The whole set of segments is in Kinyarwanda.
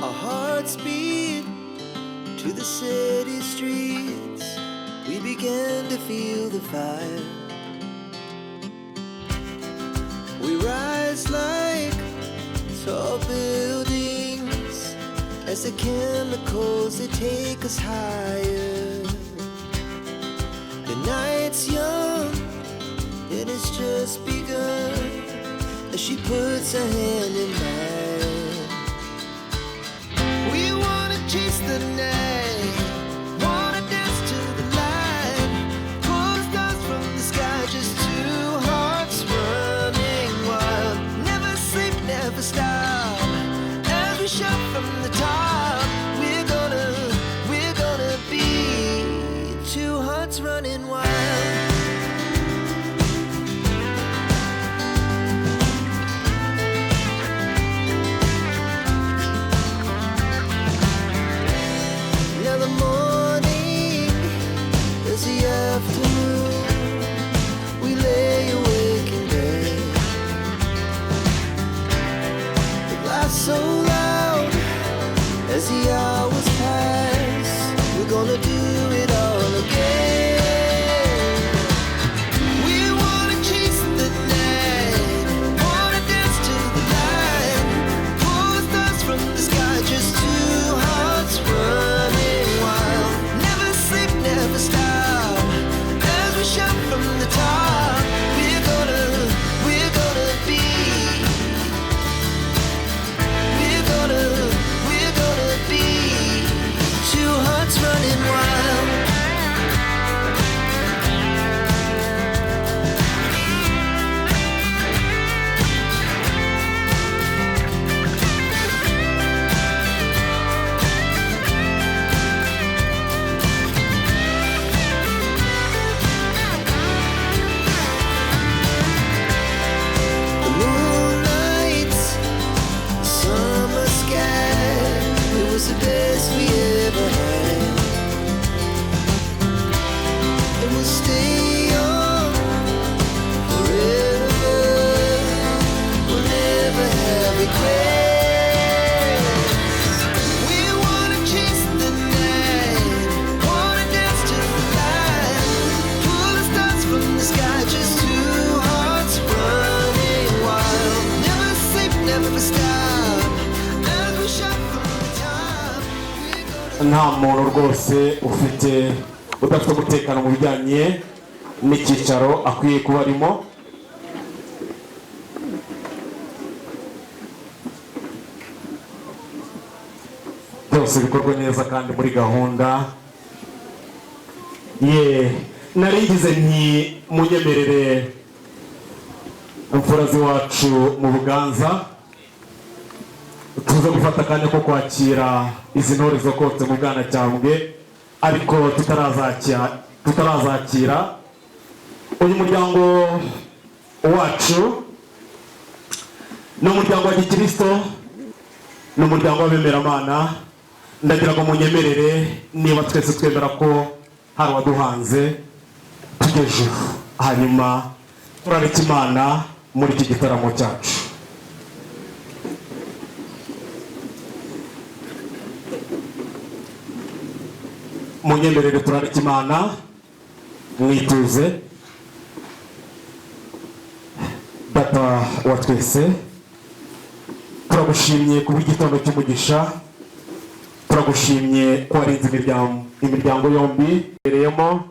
Our hearts beat to the city streets. We began to feel the fire. We rise like tall buildings as the chemicals, they take us higher. The night's young, it has just begun as she puts her hand in mine. We wanna chase the night, wanna dance to the light, pull the stars from the sky, just two hearts running wild. Never sleep, never stop. As we shout from the top, we're gonna be two hearts running wild. Now the morning is the afternoon. We lay awake in bed. The laughs so loud as the hours pass. We're gonna do it all again. We wanna chase the night, wanna dance to the light, pull the stars from the sky, just two hearts running wild. Never sleep, never stop. As we shout from the top, we're gonna be, we're gonna be two hearts running wild. The moonlight, summer sky, it was the best we ever had. And we'll stay young forever. We'll never have regrets. We wanna chase the night, wanna dance to the light, pull the stars from the sky, just two hearts running wild. Never sleep, never stop. As we shout from the top, we're gonna. Nta muntu rwose ufite udafite umutekano mu bijyanye n'icyicaro akwiye kuba arimo. Byose bikorwe neza kandi muri gahunda ye. Narigize nti munyemerere, imfura z'iwacu mu Buganza, tuze gufata akanya ko kwakira izi ntore zokotse mu Bwanacyambwe. Ariko tutarazakira uyu muryango wacu, ni umuryango wa gikirisito, ni umuryango w'abemeramana. Ndagira ngo munyemerere, niba twese twemera ko hari uwaduhanze, tujye hanyuma turareka Imana muri iki gitaramo cyacu. Munyemerere turareka Imana mwituze. Data wa twese, turagushimye ku bw'igitondo cy'umugisha. Turagushimye ko warinze imiryango yombi bereyemo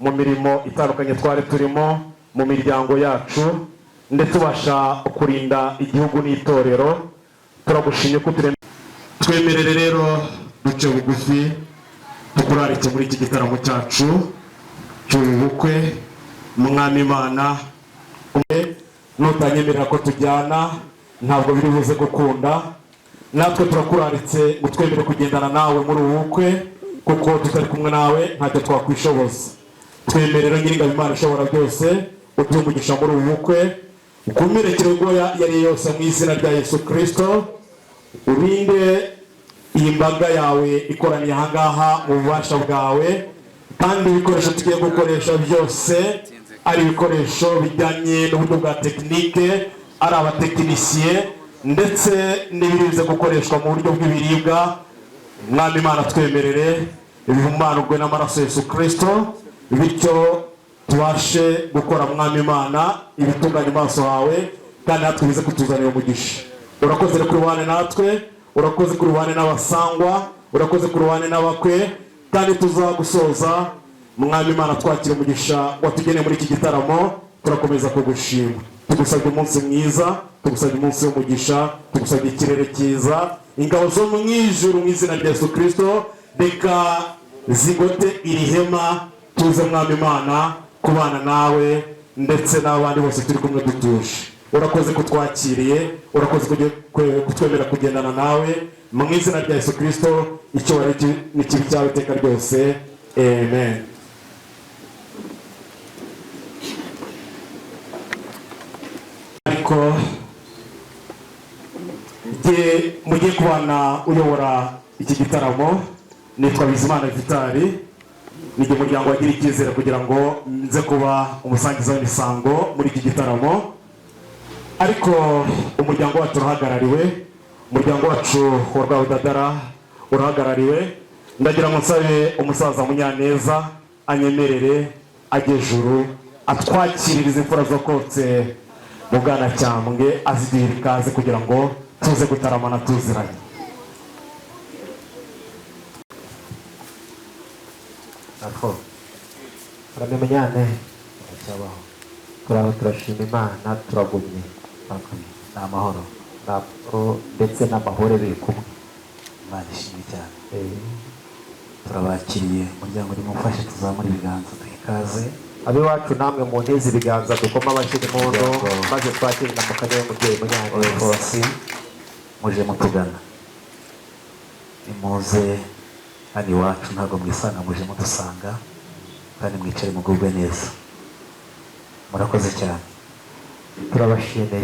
mu mirimo itandukanye twari turimo mu miryango yacu, ndetse ubasha kurinda igihugu n'itorero. Turagushimye ko twemerere rero duce bugufi, tukurarike muri iki gitaramo cyacu cy'ubu bukwe. Mwami Imana, nutanyemerera ko tujyana, ntabwo biri buze gukunda. Natwe turakuraritse ngo twemere kugendana nawe muri ubu bukwe, kuko tutari kumwe nawe ntacyo twakwishoboza. Twemerere, Nyiringabo Imana ishobora byose, uduhe umugisha muri ubu bukwe, ukumire kirogoya iyo ari yo yose mu izina rya Yesu Kirisito. Urinde iyi mbaga yawe ikoraniye ahangaha mu bubasha bwawe, kandi ibikoresho tugiye gukoresha byose, ari ibikoresho bijyanye n'uburyo bwa tekinike, ari abatekinisiye. Ndetse n'ibiribuze gukoreshwa mu buryo bw'ibiribwa, Mwami Imana, twemerere ibihumanurwe n'amaraso Yesu Kirisito, bityo tubashe gukora, Mwami Imana, ibitunganya amaso hawe, kandi natwe bize kutuzanira umugisha. Urakoze rero kuri bane natwe, urakoze kuri bane n'abasangwa, urakoze kuri bane n'abakwe, kandi tuzagusoza, Mwami Imana, twakira umugisha watugeneye muri iki gitaramo. Turakomeza kugushima, tugusabye umunsi mwiza, tugusabye umunsi w'umugisha, tugusabye ikirere cyiza. Ingabo zo mu ijuru, mu izina rya Yesu Kirisito, reka zigote iri hema, tuze, Mwami Imana, kubana nawe ndetse n'abandi bose turi kumwe dutuje. Urakoze kutwakiriye, urakoze kutwemera kugendana nawe. Mu izina rya Yesu Kirisito, icyo wari ni kibi cyawe iteka ryose, amen. Ariko jye mugiye kubana uyobora iki gitaramo nitwa Bizimana Vitali. Ni jye muryango wagira icyizere kugira ngo nze kuba umusangiza w'imisango muri iki gitaramo. Ariko umuryango wacu urahagarariwe, umuryango wacu wa Rwabudadara urahagarariwe. Ndagira ngo nsabe umusaza Munyaneza anyemerere ajye juru atwakiririze imfura zokotse mu Bwanacyambwe, aziduhira ikaze kugira ngo tuze gutaramana tuziranye. Ako turamenyane cyabaho, turaho, turashima Imana, turagumye. Ni amahoro. Ni amahoro ndetse n'amahoro biri kumwe. Imana ishimwe cyane. Turabakiriye, umuryango urimo ufashe tuzamura ibiganza duhe ikaze. Ab'iwacu namwe mu nteze ibiganza, dukoma amashyi n'impundu, maze twakire na mukanya w'umubyeyi Munyaneza. Rwose muje mutugana, nimuze hano iwacu, ntabwo mwisanga, muje mudusanga, kandi mwicare mugubwe neza. Murakoze cyane. Turabashimiye.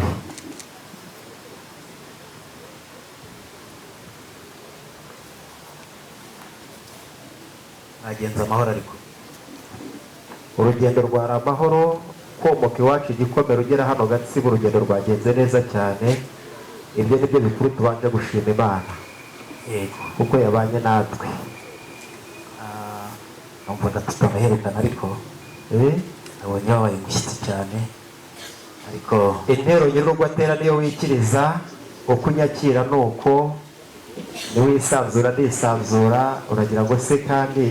Mwagenze amahoro ariko? Urugendo rwari amahoro, komoka iwacu igikomero ugera hano Gatsibo, urugendo rwagenze neza cyane. Ibyo ni byo bikuru tubanje gushima Imana. Yego. Kuko yabanye natwe. Numvaga tutamaherekana, ariko nabonye wabaye umushyitsi cyane. Ariko intero nyir'urugo atera niyo wikiriza, uko unyakira ni uko, niwisanzura nisanzura, uragira ngo se kandi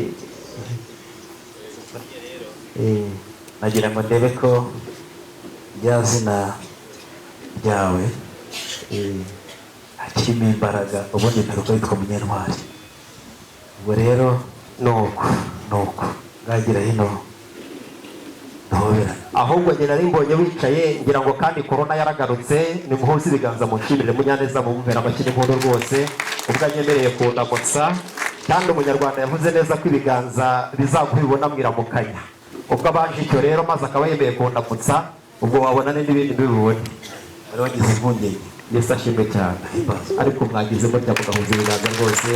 nagira ngo ndebe ko rya zina ryawe hakirimo imbaraga. Ubundi mperuka witwa Munyentwari, ubwo rero nuko nuko ngagira hino duhoberane. Ahubwo njye nari mbonye wicaye ngira ngo kandi korona yaragarutse. Nimuhuze ibiganza munshimire Munyaneza, mumumvera amashyi n'impundu rwose ubwo anyemereye kundamutsa. Kandi umunyarwanda yavuze neza ko ibiganza bizaguha ibibona mwiramukanya. Ubwo abaje icyo rero maze akaba yemeye kundamutsa, ubwo wabona n'ibindi bibibone. Wari wagize impungenge. Yesu ashimwe cyane. Ariko mwagize mutya mugahuza ibiganza rwose,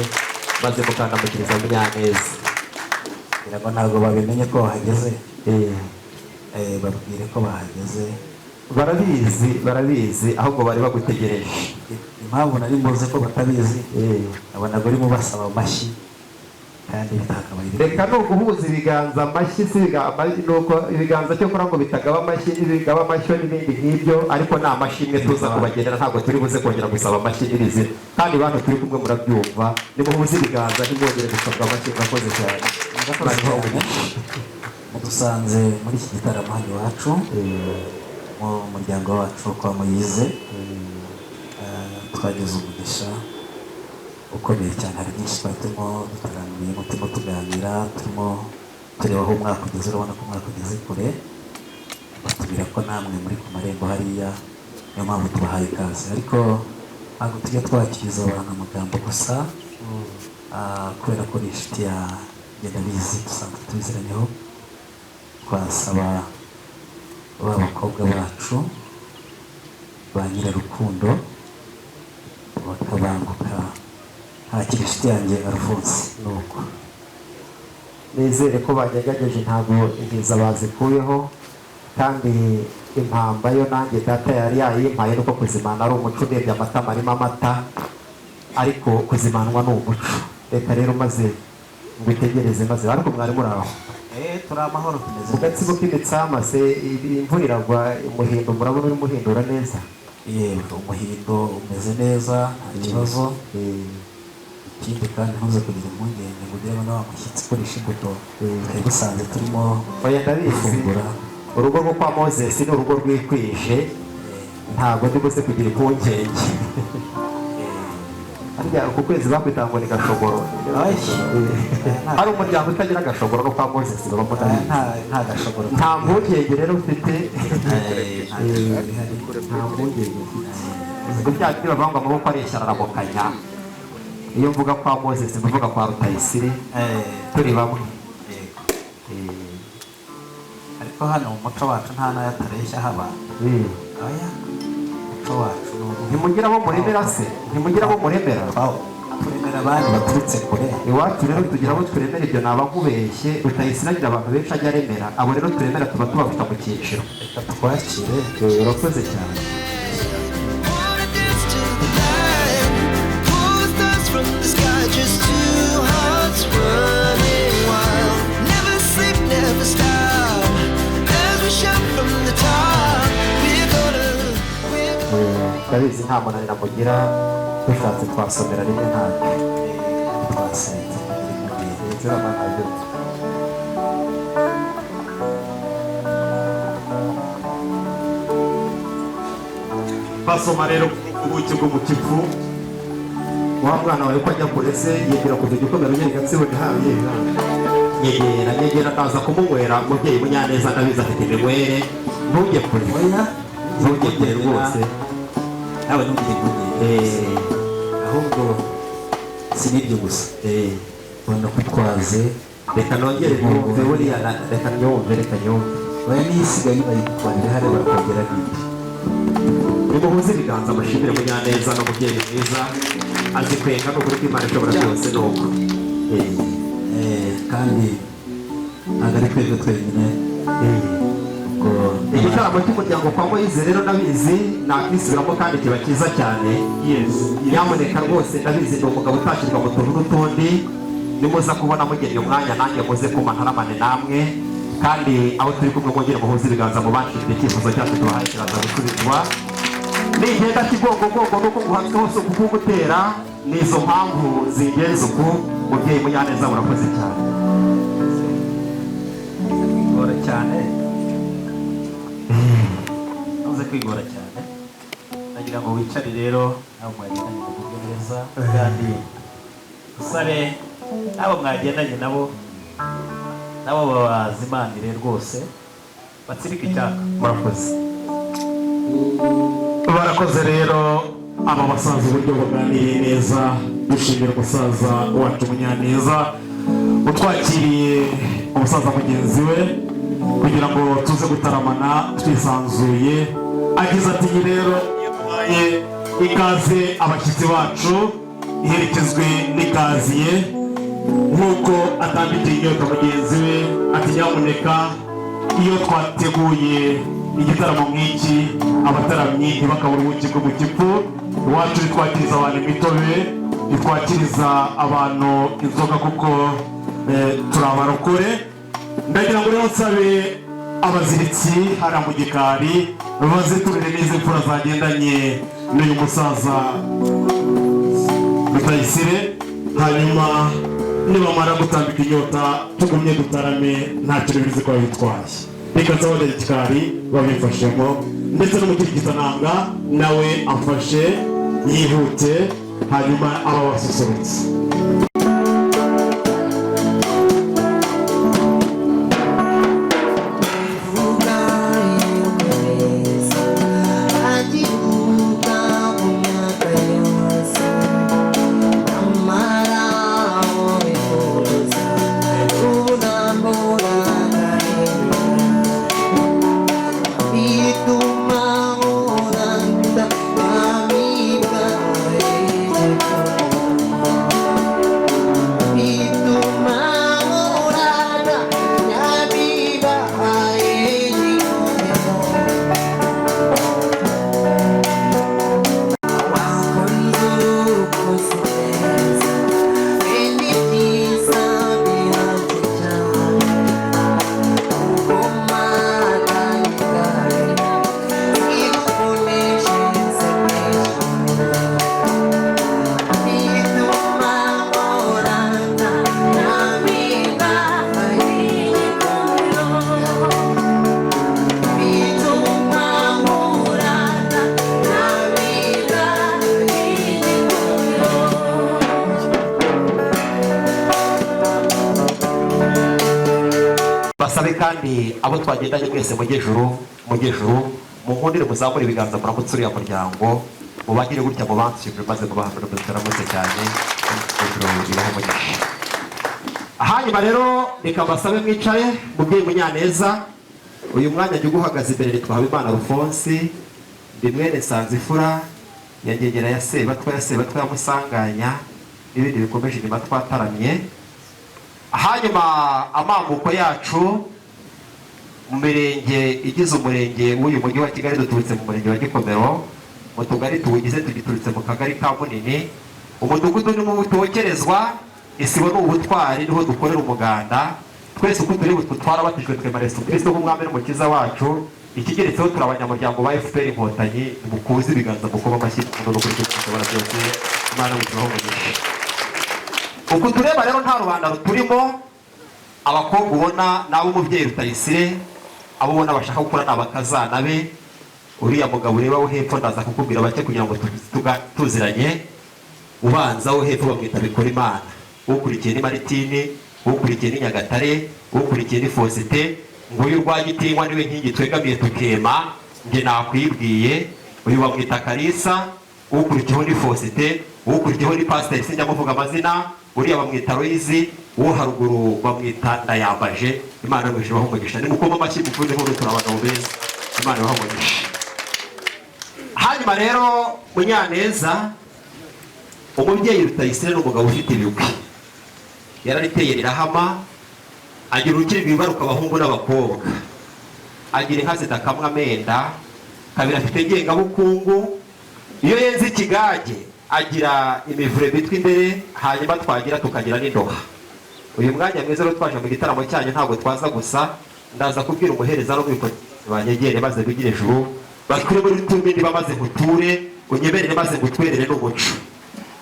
maze mukandamukiriza Munyaneza. Ngira ngo ntabwo babimenye ko bahageze. Babwire ko bahageze. Barabizi, barabizi, ahubwo bari bagutegereje. Impamvu nari mbuze ko batabizi, nabonaga urimo basaba amashyi kandi bitakabaye. Reka ni uguhuza ibiganza, amashyi si nuko ibiganza cyo kora ngo bitagaba amashyi, bigaba amashyo n'ibindi nk'ibyo, ariko ni amashimwe tuza kubagenera, ntabwo turi buze kongera gusaba amashyi nyirizina. Kandi bantu turi kumwe murabyumva, nimuhuze ibiganza ntimwongere gusabwa amashyi. Murakoze cyane. Murakoze cyane. Mudusanze muri iki gitaramo hano iwacu mu muryango wacu kwa Moyize. Twagize umugisha ukomeye cyane, hari byinshi twari turimo dutaramiyemo, turimo tuganira, turimo tureba aho umwaka ugeze. Urabona ko umwaka ugeze kure, batubwira ko namwe muri ku marembo hariya, niyo mpamvu tubahaye ikaze. Ariko ntabwo tujya twakiriza abantu amagambo gusa, kubera ko ni inshuti ya ndabizi, dusanzwe tubiziranyeho. Twasaba ba bakobwa bacu ba Nyirarukundo bakabanguka hakira inshuti yanjye Alphonse. Nuko nizere ko banyeganyeje, ntabwo intiza bazikuyeho. Kandi Impamba yo nanjye data yari yayimpaye, nuko kuzimana ari umuco. Urebye amatama arimo amata, ariko kuzimanwa ni umuco. Reka rero maze ngwitegereze maze. Ariko mwari muri aho? Turi amahoro, tumeze Mu gatsibo neza. k'imitsama se imvura iragwa, umuhindo murabona urimo uhindura neza? Yego, umuhindo umeze neza, nta kibazo. Ikindi kandi, ntuze kugira impungenge ngo ugire ngo wa mushyitsi ukoresha imbuto. Twari dusanze turimo Oya, ndabizi. gufungura. Urugo rwo kwa Moses ni urugo rwikwije, ntabwo ndi buze kugira impungenge. Harya uku kwezi bakwita ngo ni gashogoro? Ay. Hari umuryango utagira agashogoro, no kwa Moses babamo, ndabizi. Nta gashobora. Nta mpungenge rero mfite. Nta gashobora bihari. Nta mpungenge mfite. Ubwo bya bindi bavuga ngo amaboko areshya araramukanya, iyo mvuga kwa Moses mvuga kwa Rutayisire, turi bamwe. Yego. Ariko hano mu muco wacu nta n'ayo atareshya haba. Oya, umuco wacu ni ubu. Ntimugira abo muremera se? Ntimugira abo muremera? Turemera abandi baturutse kure. Iwacu rero tugira abo turemera, ibyo naba nkubeshye. Rutayisire agira abantu benshi ajya aremera. Abo rero turemera tuba tubafite mu cyiciro. Reka twakire. Urakoze cyane. Wanna dance to the light, pull the stars from the sky, just two hearts running wild. Never sleep, never stop. As we shout from the top, we're gonna, we're Ndabizi nta munaniro mugira, dushatse twasomera rimwe ntacyo. Twasenze kugira impungenge. Inzira nabyutse. Basoma rero ubuki bwo mu kivu. Wa mwana wawe ko ajya kure se, yegera kuva igikombe runyeri Gatsibo ntihabe. Nyegera, nyegera, ndaza kumunywera. Umubyeyi Munyaneza ndabizi afite iminywere, ntujye kure. Oya. Ntujye kure rwose. Nawe ntugire impungenge. Ahubwo si n'ibyo gusa, ubona ko utwaze. Reka nongere nyumve buriya reka nyumve, reka nyumve. Oya, n'isigaye bayitwarira hariya, barakongera n'indi. Nimuhuze ibiganza mushimire Munyaneza n'umubyeyi mwiza, azi kwenga, ni ukuri kw'Imana ishobora byose ni uko. Kandi ntabwo ari twebwe twenyine ubwo. Igitaramo cy'umuryango kwa Moyize rero ndabizi nakwisubiramo kandi kiba cyiza cyane. Nyamuneka rwose, ndabizi ni umugabo utashyirwa mu tuntu n'utundi. Nimuza kubona mugennye umwanya, nanjye muze kuma ntaramane namwe. Kandi aho turi kumwe mwongere muhuze ibiganza mubanshimire, icyifuzo cyacu tubahaye kiraza gusubizwa. Nigenda kigongogongo nuko nguhatswe hose kukugutera, ni izo mpamvu zingenza uku. Mubyeyi Munyaneza, murakoze cyane. Kwigora cyane, ntuze kwigora cyane. Nagira ngo wicare rero, nawe mwagendanye mugubwe neza, kandi usabe n'abo mwagendanye nabo babazimanire rwose, batsirike icyaka. Murakoze. Barakoze rero aba basaza uburyo baganiriye neza. Dushimira umusaza wacu Munyaneza utwakiriye umusaza mugenzi we kugira ngo tuze gutaramana twisanzuye. Agize ati: "Iyi rero iyo duhaye ikaze abashyitsi bacu iherekezwe n'ikaziye." Nk'uko atambikiye inyota mugenzi we, ati: "Nyamuneka, iyo twateguye igitaramo nk'iki, abataramyi ntibakabura ubuki bwo mu gifu." Iwacu ntitwakiriza abantu imitobe, ntitwakiriza abantu inzoga, kuko turi abarokore. Ndagira ngo rero nsabe abaziritsi hariya mu gikari baziturire n'izi mfura zagendanye n'uyu musaza Rutayisire, hanyuma nibamara gutambika inyota tugumye dutarame, nta kintu bizi ko bitwaye. Reka nsaba abanyagikari babifashemo, ndetse n'umukirigitananga nawe amfashe yihute, hanyuma aba basusurutse. nsabe kandi abo twagendanye mwese mujye juru, mujye juru, munkundire muzamure ibiganza muramutse uriya muryango, mubagire gutya mubanshimire maze mubahamire muramutse cyane, ijuru ribahe umugisha. Hanyuma rero reka mbasabe mwicare, mubyeyi Munyaneza, uyu mwanya njye uguhagaze imbere nitwa Habimana Alphonse, ndi mwene Nsanzifura ya Ngegera ya Sebatwa ya Sebatwa ya Musanganya n'ibindi bikomeje inyuma twataramye. Hanyuma amamuko yacu mu mirenge igize umurenge w'uyu mujyi wa Kigali, duturutse mu murenge wa Gikomero, mu tugari tuwugize tugiturutse mu kagari ka Munini, umudugudu ni mu butokerezwa, isibo ni ubutwari, niho dukorera umuganda. Twese uko turi twarabatijwe twemera Yesu Kristo nk'umwami n'umukiza wacu. Ikigeretseho turi abanyamuryango ba FPR Inkotanyi. Mukuze ibiganza mukoma amashyi no kuri icyo dushobora byose. Imana imuhe umugisha. Uku tureba rero nta rubanda ruturimo, abakobwa ubona nabo umubyeyi Rutayisire, abo ubona bashaka gukora ni abakazana be. Uriya mugabo ureba wo hepfo ndaza kukubwira bake kugira ngo tuziranye. Ubanza wo hepfo bamwita Bikorimana, ukurikiye ni Maritini, ukurikiye ni Nyagatare, ukurikiye ni Faustin. Nguyu Rwagitinywa niwe nkingi twegamiye tukema, nge nakwibwiye. Uyu bamwita Kalisa, ukurikiyeho ni Faustin, ukurikiyeho ni Pasiteri, sinjya muvuga amazina. Uriya bamwita Loyizi, uwo haruguru bamwita Ndayambaje. Imana ibahe umugisha. Nimukoma amashyi mukunde nkuru, turi abagabo beza. Imana ibahe umugisha. Hanyuma rero Munyaneza, umubyeyi Rutayisire ni umugabo ufite ibigwi, yarariteye rirahama, agira urukiri rwibaruka abahungu n'abakobwa, agira inka zidakamwa amenda, kabiri afite ngengabukungu. Iyo yenze ikigage agira imivure bitwa imbere, hanyuma twagira tukagira n'indoha. Uyu mwanya mwiza rero twaje mu gitaramo cyanyu ntabwo twaza gusa, ndaza kubwira umuhereza n'umwikozi banyegere maze bigire ijuru, bakure muri tumbi bamaze nguture, unyemerere maze ngutwerere n'umuco,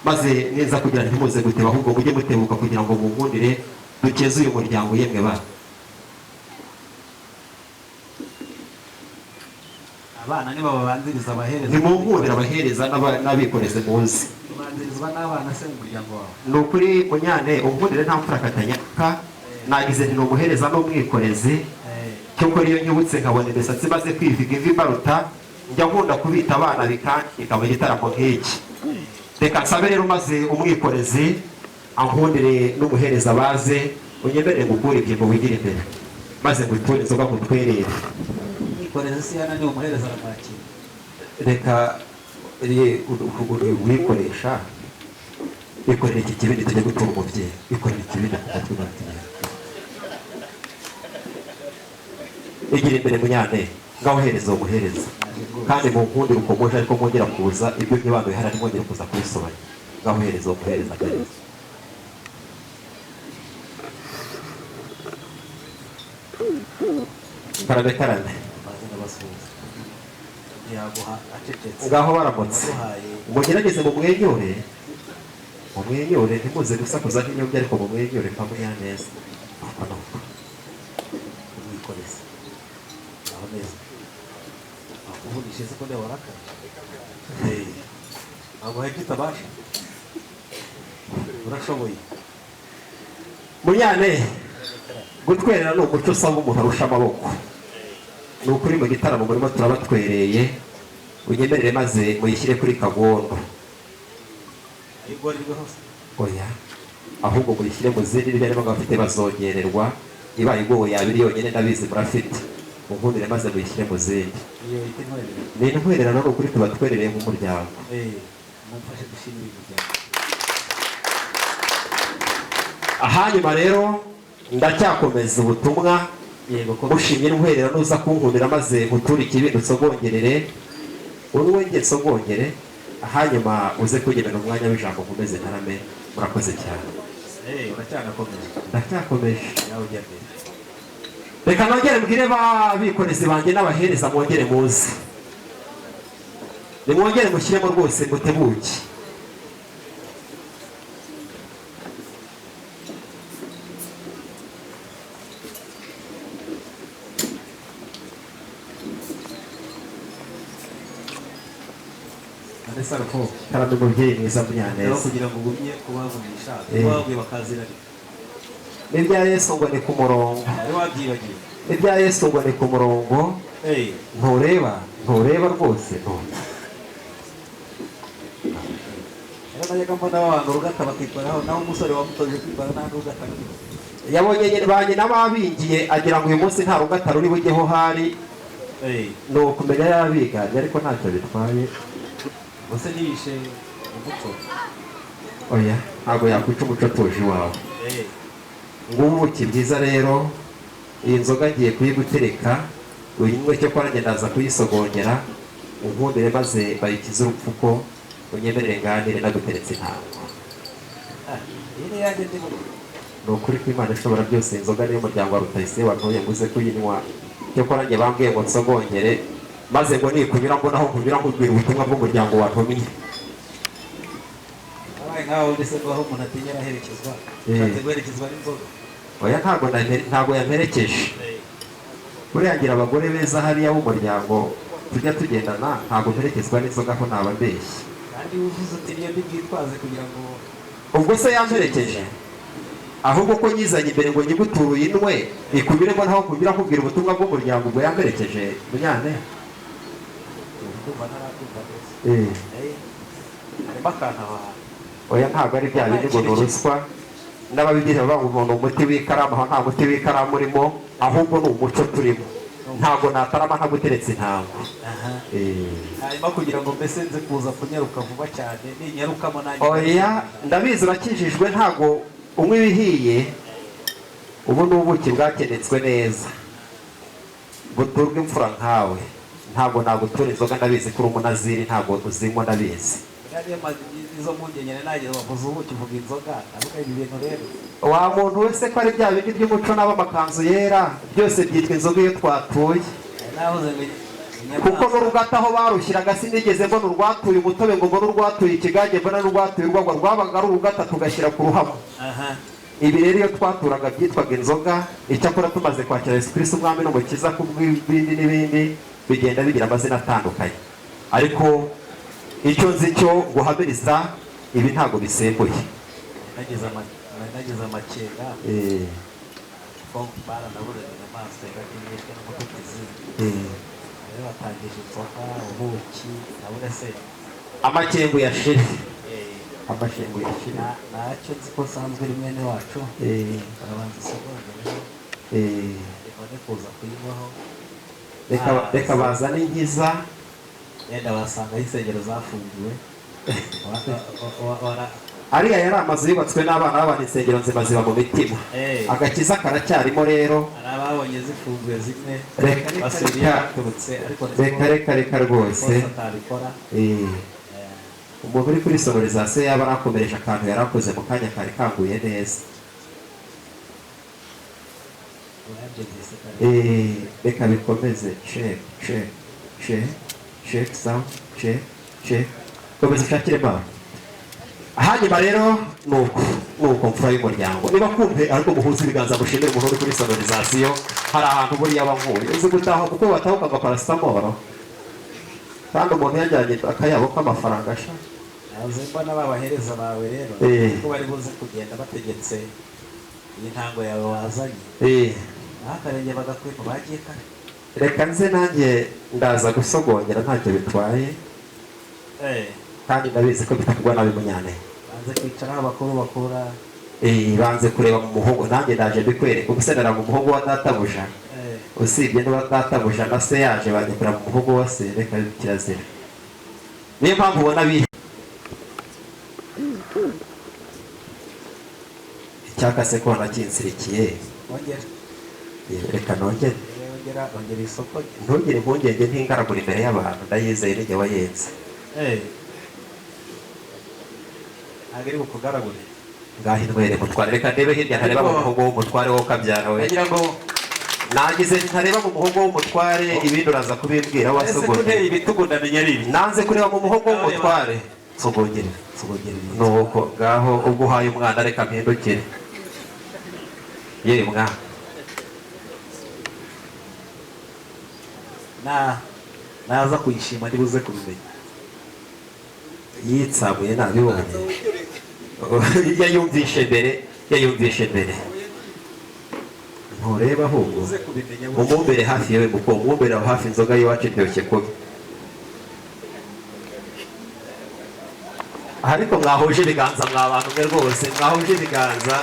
maze neza kugira ntimuze guteba, ahubwo mujye mutebuka kugira ngo munkundire dukeze uyu muryango. Yemwe ba abana nibo babanziriza abahereza, nimunkundire abahereza n'abikoreze muzi babanzirizwa n'abana se mu muryango wawe. Ni ukuri Munyane, unkundire nta mfura katanyaka, nagize nti ni umuhereza n'umwikorezi. Cyokora iyo nyibutse nkabona imisatsi imaze kwiviga imvi imbaruta, njya nkunda kubita abana bikankika mu gitaramo nk'iki. Reka nsabe rero maze umwikorezi ankundire n'umuhereza baze, unyemerere ngukure ibyimbo wigire imbere, maze nguture inzoga ngutwerere. Umwikorezi si yananiwe, umuhereza aramwakira. Reka wikoresha ikorera iki kibindi tujya gutura umubyeyi, ikorera ikibindi ku mutwe batira. Igira imbere Munyane, ngaho uhereza uwo muhereza, kandi mu nkundire uko muje ariko mwongera kuza ibyo ntibanduye hari mwongera kuza kubisobanya. Ngaho uhereza uwo muhereza akareza. Karame karame. Ngaho baramutse, mugerageze mumwenyure, mumwenyure, ntimuze gusakuza nk'inyobya, ariko mumwenyure mpa Munyaneza. Umwikorezi aho neza akuvugishije se ko ndeba warakaye, ntabwo hari icyo utabasha, urashoboye. Munyane, gutwerera ni umuco usaba umuntu arusha amaboko. Ni ukuri mu gitaramo murimo turabatwereye, unyemerere maze muyishyire kuri kagondo. Oya, ahubwo muyishyire mu zindi niba bafite bazongererwa, ibaye igowe yabiri yonyine ndabizi murafite. Munkundire maze muyishyire mu zindi. Ni intwererano, ni ukuri tubatwerereye nk'umuryango. Mumfashe dushimire umuryango. Hanyuma rero ndacyakomeza ubutumwa. Mushimye intwererano uza kunkundira maze nkuture ikibindi nsogongerere, uruwe nsogongere, hanyuma uze kugenera umwanya w'ijambo nkomeze ntarame. Murakoze cyane. Uracyanakomeje? Ndacyakomeje. Reka nongere mbwire babikorezi banjye n'abahereza, mwongere muze, nimwongere mushyiremo rwose mutebuke. Karame mubyeyi mwiza Munyaneza, kugira ngo ugumye kubavugisha babwiye bakazirana. N'ibya Yesu ngo ni ku murongo. Wari wabyibagiwe. N'ibya Yesu ngo ni ku murongo. Ntureba, ntureba rwose, ntureba. Rero najyaga mbona babanga urugata bakikoraho, naho umusore wamutoje kwikora nta n'urugata ruriho. Yabonye ba nyina babingiye, agira ngo uyu munsi nta rugata ruri bujyeho hari. Ni ukumenya yabiganye, ariko ntacyo bitwaye. Ubuse ntiyishe umuco? Oya, ntabwo yakwica umuco tuje iwawe. Ngubu ubuki bwiza rero, iyi nzoga ngiye kuyigutereka uyinywe, cyo kwa ndaza kuyisogongera unkundire maze bayikize urupfuko, unyemerere nganire naguteretse intango. Iyi ni iyanjye ndimo. Ni ukuri ko Imana ishobora byose, inzoga niyo muryango wa Rutayisire wantoye nguze kuyinywa, cyokora njye bambwiye ngo nsogongere maze ngo nikunyura mbona aho nkunyura nkubwira ubutumwa bw'umuryango wantumye. Abaye nkaho ndetse ngo aho umuntu atinya araherekezwa. Ushatse guherekezwa n'inzoga. Oya, ntabwo yamperekeje. Buriya ngira abagore beza hariya b'umuryango tujya tugendana, ntabwo mperekezwa n'inzoga ko naba mbeshye. Kandi uvuze uti niyo ndibwitwaze kugira ngo ubwo se yamperekeje, ahubwo ko nyizanye imbere ngo nyiguture uyinwe ikunyure ngo ntaho kunyura nkubwira ubutumwa bw'umuryango, ubwo yamperekeje munyane. Ndumva ntarakumva neza. Harimo akantu aho hantu. Oya, ntabwo ari bya bindi ngo ni uruswa n'ababigira bavuga ngo ni umuti w'ikaramu, aho nta muti w'ikaramu urimo, ahubwo ni umuco turimo. Ntabwo natarama ntaguteretse intango. Hanyuma kugira ngo mbese nze kuza kunyaruka vuba cyane, ninyarukamo nanjye. Oya, ndabizi urakijijwe, ntabwo unywa ibihiye. Ubu ni ubuki bwakenetswe neza buturwa imfura nkawe. Ntabwo nagutura inzoga, ndabizi ko uri umunaziri, ntabwo uzinywa, ndabizi. Izo mpungenge nanjye bavuze ubuki uvuga inzoga, ndavuga ibi bintu rero. Wa muntu wese ko ari bya bindi by'umuco n'ab'amakanzu yera, byose byitwa inzoga iyo twatuye. Navuze ngo Kuko n'urugata aho barushyiraga sinigeze mbona urwatuye umutobe, ngo mbone urwatuye ikigage, mbona n'urwatuye urwagwa, rwabaga ari urugata tugashyira ku ruhamo. Ibi rero iyo twaturaga byitwaga inzoga. Icyakora tumaze kwakira Yesu Kristo umwami n'umukiza ku bw'ibindi n'ibindi bigenda bigira amazina atandukanye, ariko icyo nzi cyo guhamiriza ibi ntabwo bisembuye. Nagize amakenga ko baranaburaga inyamaswa yaragiye n'umututizi. Rero batangije inzoga, ubuki, nabura se. Amakengo yashire. Amakengo yashire. Nacyo nzi ko nsanzwe uri mwene wacu. Barabanza isogongere. Ibone kuza kuyinywaho. Reka bazane inkiza. Yenda basanga insengero zafungiwe. Ariya yari amazu yubatswe n'abana b'abantu, insengero nzima ziba mu mitima. Agakiza karacyarimo rero. Hari ababonye zifunguye zimwe. Reka baturutse, ariko reka reka reka rwose. Atabikora. Umuntu uri kuri sonorisation yaba arakomereje akantu yarakoze mu kanya kari kanguye neza. Reka bikomeze. Check check check check sound check check. Komeza ushakire mama. Hanyuma rero nuko mfura y'umuryango niba kumve, ariko muhuze ibiganza mushimire umuntu uri kuri sonorisation. Hari ahantu buriya bankuye uzi gutaha kuko batahuka ngo paracetamol, kandi umuntu yajyanye akayabo k'amafaranga asha. Naze mbona babahereza bawe rero ko bari buze kugenda bategetse iyi ntango yawe wazanye. Akarenge bagakwima bagiye kare. Reka nze nanjye ndaza gusogongera ntacyo bitwaye. Kandi ndabizi ko bitakugwa nabi munyane. Banze kwicara abakuru bakura. Banze kureba mu muhogo, nanjye ndaje mbikwereka. Ubuse naranga umuhogo wa databuja. Usibye n'uwa databuja na se yaje bajya kureba mu muhogo wa se, reka kirazira. Niyo mpamvu ubona bi icyaka se ko nakinsirikiye. Ongera. Reka nongere. Ongera, ongera isoko. Ntugire impungenge, ntingaragura imbere y'abantu, ndayizeye nijye wayenze. Ntabwo ari bukugaragure. Ngaho intwere mutware, reka ndebe hirya ntareba mu muhogo w'umutware wo kabyara we. Nagira ngo nagize ntareba mu muhogo w'umutware, ibindi uraza kubimbwira wasogongera. Ibitugu ndamenya ari ibi. Nanze kureba mu muhogo w'umutware. Sogongere, sogongere. Nuko ngaho ubwo uhaye umwana reka mpindukire. Yewe mwana. Naza kuyishima ndibuze kubimenya. Yitsamuye nabibonye. Yayumvishe mbere, yayumvishe mbere. Ntureba ahubwo. Uze kubimenya burya. Umumbere hafi yewe muko, umumbere aho hafi, inzoga y'iwacu iryoshye kubi. Ariko mwahuje ibiganza mwa bantu mwe, rwose mwahuje ibiganza.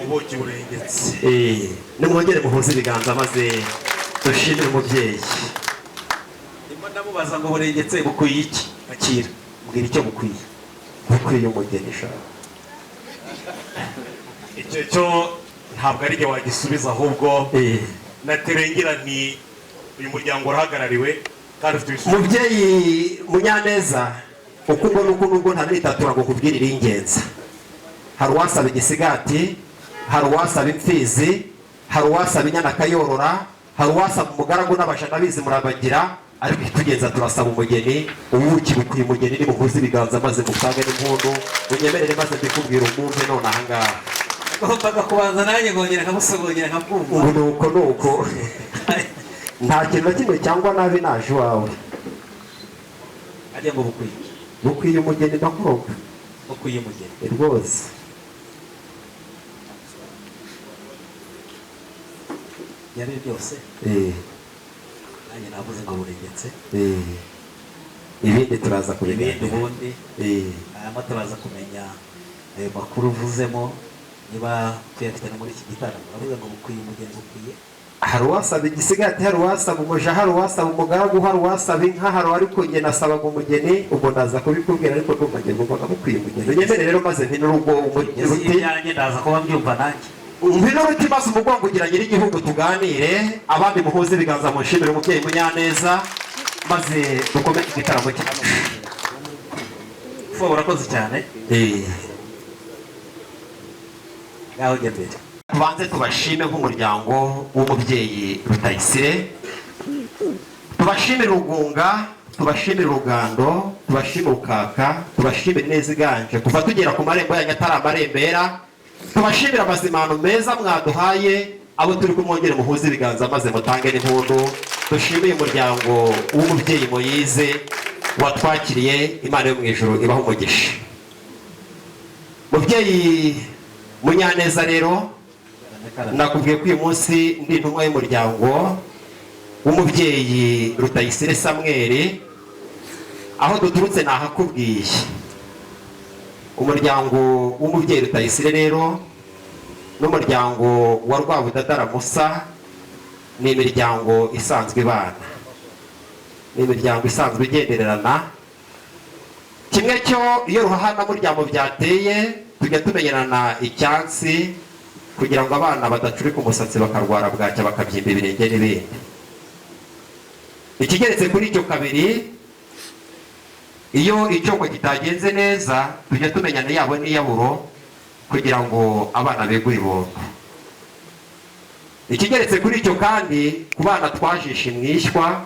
Ubuki burengetse. Nimwongere muhuze ibiganza maze dushimire umubyeyi. Ndimo ndamubaza ngo burengetse bukwiye iki? Akira, mbwira icyo bukwiye. Bukwiye umugeni sha. Icyo cyo ntabwo ari jye wagisubiza, ahubwo naterengera nti uyu muryango urahagarariwe kandi ufite ibisubizo. Mubyeyi Munyaneza, uko ubona uko nubwo ntanitatura ngo nkubwire iringenza, hari uwasaba igisigati, hari uwasaba imfizi, hari uwasaba inyana akayorora, hari uwasaba umugaragu n'abaja n'abizi murabagira, ariko itugenza turasaba umugeni. Ubuki bukwiye umugeni. Nimuhuze ibiganza maze mutange n'impundu, munyemerere maze mbikubwire umwumve none ahangaha. Ngombaga kubanza nanjye nkongera nkamusogongera nkakumva. Ubu nuko nuko nta kintu na kimwe cyangwa nabi naje iwawe. Ajya ngo bukwiye iki? Bukwiye umugeni, ndakuroga. Bukwiye umugeni. Rwose. Yari byose. Nanjye navuze ngo burengetse. Ibindi turaza Ibindi kubiganira. Ubundi hanyuma turaza kumenya ayo makuru uvuzemo niba tuyafite no muri iki gitaramo. Uravuze ngo bukwiye umugeni, bukwiye Hari uwasaba igisigati, hari uwasaba umuja, hari uwasaba umugaragu, hari uwasaba inka, hari ariko njye nasabaga umugeni. Ubwo ndaza kubikubwira, ariko ndumva njye ngombaga bukwiye umugeni. Unyemere rero maze mpine urugo Ese uruti ibyanjye ndaza kuba mbyumva nanjye. Mpine uruti maze umugongo ugira nyir'igihugu tuganire. Abandi muhuze ibiganza mushimire umubyeyi Munyaneza maze dukomeze igitaramo cyacu. Fo, urakoze cyane. Ngaho jya mbere. Tubanze tubashime nk'umuryango w'umubyeyi Rutayisire, tubashimire urugunga, tubashimire urugando, tubashimire urukaka, tubashimire neza iganje kuva tugera ku marembo yanyu atari amarembera, tubashimire amazimano meza mwaduhaye. Abo turi kumwongere muhuze ibiganza maze mutange n'impundu. Dushimiye umuryango w'umubyeyi Moyize watwakiriye. Imana yo mu ijuru ibaha umugisha. Mubyeyi Munyaneza rero, nakubwiye ko uyu munsi ndi intumwa y'umuryango w'umubyeyi Rutayisire Samweri. Aho duturutse nahakubwiye. Umuryango w'umubyeyi Rutayisire rero n'umuryango wa Rwabudadara Musa ni imiryango isanzwe ibana, ni imiryango isanzwe igendererana. Kimwe cyo iyo ruhahana muryango byateye tujya tumenyerana icyansi kugira ngo abana badacurika umusatsi bakarwara bwacya bakabyimba ibirenge n'ibindi. Ikigeretse kuri icyo kabiri, iyo icyongo kitagenze neza tujya tumenyana yabo n'iyaburo kugira ngo abana begure ibondo. Ikigeretse kuri icyo kandi, ku bana twajishe mwishywa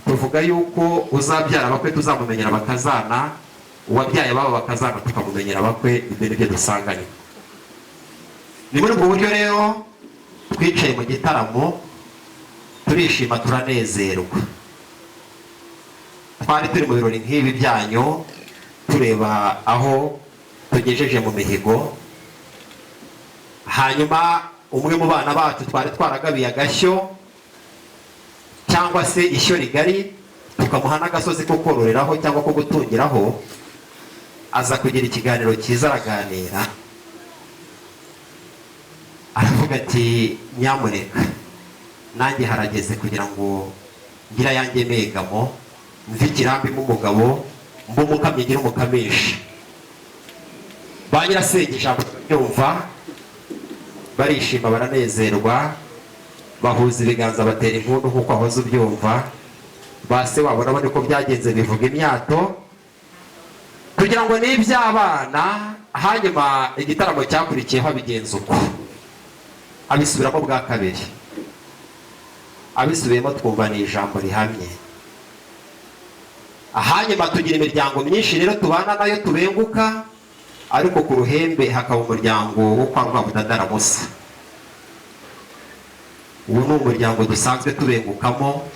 tuvuga yuko uzabyara abakwe tuzamumenyera bakazana, uwabyaye ababo bakazana tukamumenyera abakwe. Ibyo ni byo dusanganye. Ni muri ubwo buryo rero twicaye mu gitaramo turishima turanezerwa. Twari turi mu birori nk'ibi byanyu tureba aho tugejeje mu mihigo, hanyuma umwe mu bana bacu twari twaragabiye agashyo cyangwa se ishyo rigari tukamuha n'agasozi ko kororeraho cyangwa ko gutungiraho, aza kugira ikiganiro cyiza, araganira aravuga ati nyamuneka nanjye harageze kugira ngo ngira ayanjye megamo, mve ikirambimo umugabo, mbe umukamyi ngire umukamisha. Ba nyirasenge ijambo tukaryumva, barishima baranezerwa, bahuza ibiganza batera impundu nk'uko wahoze ubyumva. Ba se wabo nabo niko byagenze, bivuga imyato kugira ngo ni iby'abana. Hanyuma igitaramo cyakurikiyeho abigenza uko, abisubiramo bwa kabiri, abisubiyemo twumva ni ijambo rihamye. Hanyuma tugira imiryango myinshi rero tubana nayo tubenguka, ariko ku ruhembe hakaba umuryango wo kwa Rwabudadara Musa. Ubu ni umuryango dusanzwe tubengukamo,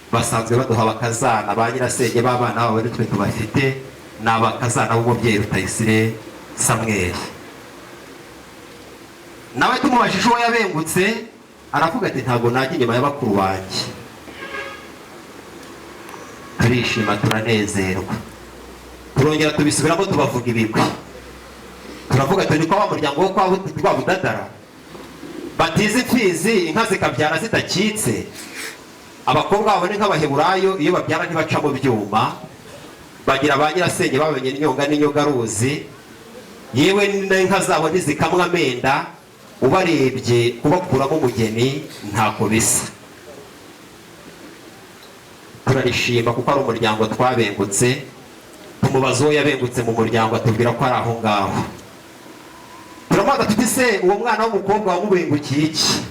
basanzwe baduha abakazana ba nyirasenge b'abana babo nitwe tubafite, ni abakazana b'umubyeyi Rutayisire Samweri. Nawe tumubajije uwo yabengutse, aravuga ati: "Ntabwo najya inyuma ya bakuru banjye." Turishima, turanezerwa, turongera tubisubiramo, tubavuga ibigwi, turavuga turi ko wa muryango wo kwa Rwabudadara batiza imfizi inka zikabyara zidakitse. Abakobwa babo ni nk'Abaheburayo, iyo babyara ntibaca mu byuma, bagira ba nyirasenge babenye n'inyonga n'inyogaruzi, yewe n'inka zabo ntizikamwa amenda. Ubarebye kubakuramo umugeni ntako bisa. Turarishima kuko ari umuryango twabengutse. Tumubaza uwo yabengutse mu muryango, atubwira ko ari aho ngaho. Turamubaza tuti: "Se uwo mwana w'umukobwa wamubengukiye iki?"